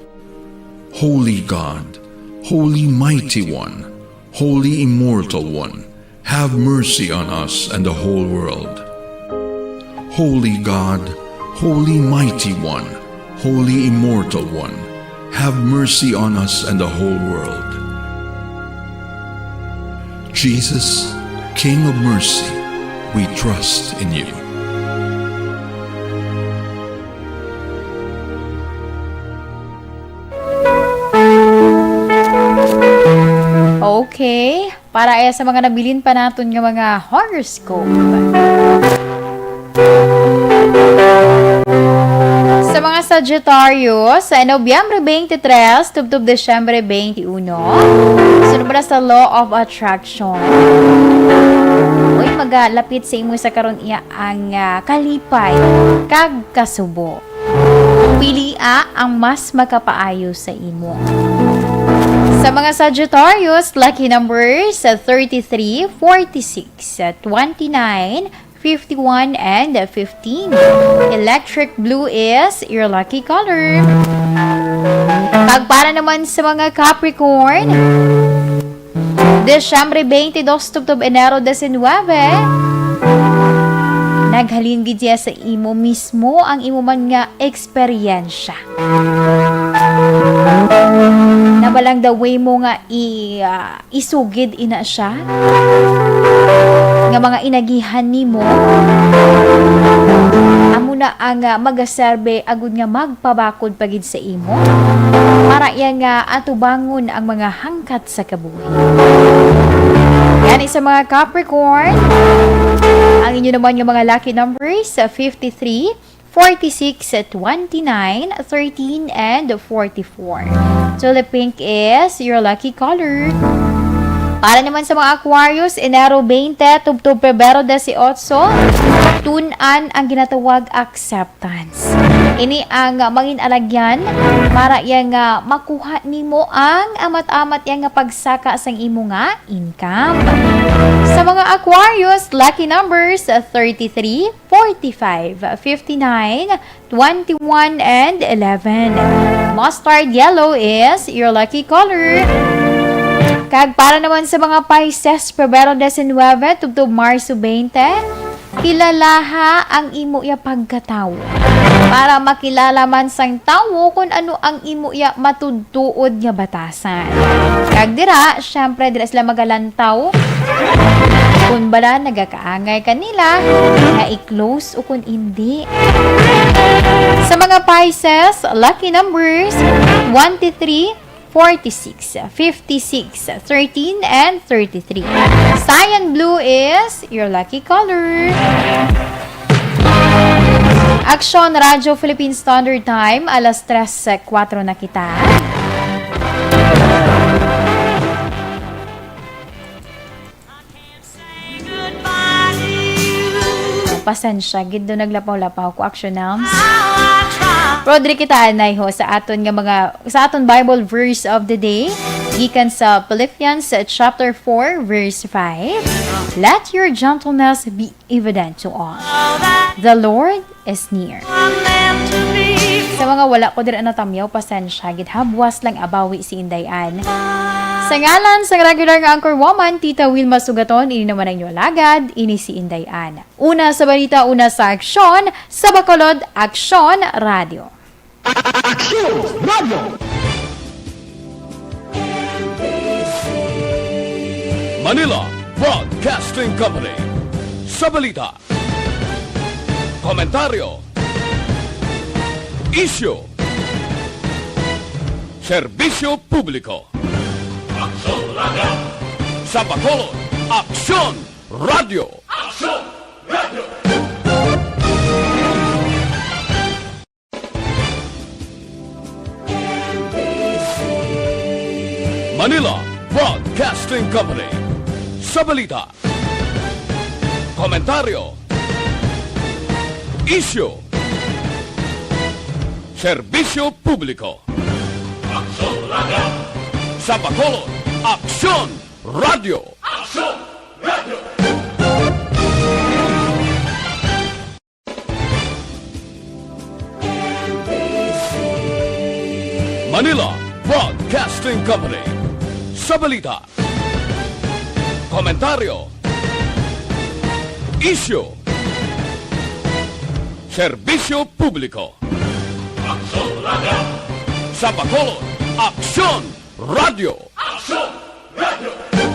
Holy God, Holy Mighty One, Holy Immortal One, have mercy on us and the whole world. Holy God, Holy Mighty One, Holy Immortal One, have mercy on us and the whole world. Jesus, King of mercy, we trust in you. Okay. Para, eh, sa mga nabilin pa naton nga mga horoscope. Sa mga Sagittarius, sa Nobyembre twenty-three tubtob Disyembre twenty-one, sunod bala sa law of attraction. Uy, magalapit sa imo sa karon iya ang, ah, kalipay kag kasubo. Pilia ang mas makapaayo sa imo. Sa mga Sagittarius, lucky numbers, thirty-three, forty-six, twenty-nine, fifty-one, and fifteen. Electric blue is your lucky color. Kag para naman sa mga Capricorn, Disyembre twenty-two tubtob Enero diecinuebe, naghalin gid siya sa imo mismo ang imo man nga eksperyensya. Naba lang the way mo nga i-, ah, isugid ina siya nga mga inagihan nimo, amo na ang, ah, magaserbe agud nga magpabakod pa gid sa imo, para iya nga atubangon ang mga hangkat sa kabuhi. Gani sa mga Capricorn, ang inyo naman nga mga lucky numbers, ah, fifty-three, forty-six, twenty-nine, thirteen, and forty-four. Tulip pink is your lucky color. Para naman sa mga Aquarius, Enero twenty tubtob Pebrero dieciocho, tun-an ang ginatawag acceptance. Ini ang mangin alagyan para iya nga makuha nimo ang amat-amat iya nga pagsaka sang imo nga income. Sa mga Aquarius, lucky numbers, thirty-three, forty-five, fifty-nine, twenty-one, and eleven. Mustard yellow is your lucky color. Kag para naman sa mga Pisces, Pebrero diecinuebe tubtob Marso twenty, kilalaha ang imo iya pagkatawo, para makilala man sang tawo kon ano ang imo iya matud-tuod nga batasan. Kag dira, syempre, dira sila magalantaw kon bala nagakaangay kanila nga i-close o kon indi. Sa mga Pisces, lucky numbers, twenty-three, forty-six, fifty-six, thirteen, and thirty-three. Cyan blue is your lucky color. Aksyon Radyo Philippine Standard Time, alas tres kuwatro na kita. Pasensya gid do naglapaw-lapaw ko, Action Elms. Pero diri kita anay ho sa aton nga mga, sa aton Bible verse of the day, gikan sa Philippians, uh, chapter four, verse five. "Let your gentleness be evident to all. The Lord is near." Sa mga wala ko diri natamyaw, pasensya gid ha, buwas lang abawi si Inday Ann. Sa ngalan sang regular nga anchor woman, Tita Wilma Sugaton, ini naman ang inyo alagad, ini si Inday Ann. Una sa balita, una sa aksyon, sa Bacolod, Aksyon Radio. Aksyon Radio. Manila Broadcasting Company. Sa balita, komentaryo, isyu, serbisyo publiko. Aksyon Radio. Sa Bacolod, Aksyon Radio. Aksyon Radio. Manila Broadcasting Company. Sa balita, Komentaryo. Isyu. Serbisyo publiko. Aksyon Radio. Sa Bacolod, Aksyon Radio. Aksyon Radio. Manila Broadcasting Company. Sa balita, komentaryo, isyu, serbisyo publiko. Aksyon Radio. Sa Bacolod, Aksyon Radio. Aksyon Radio.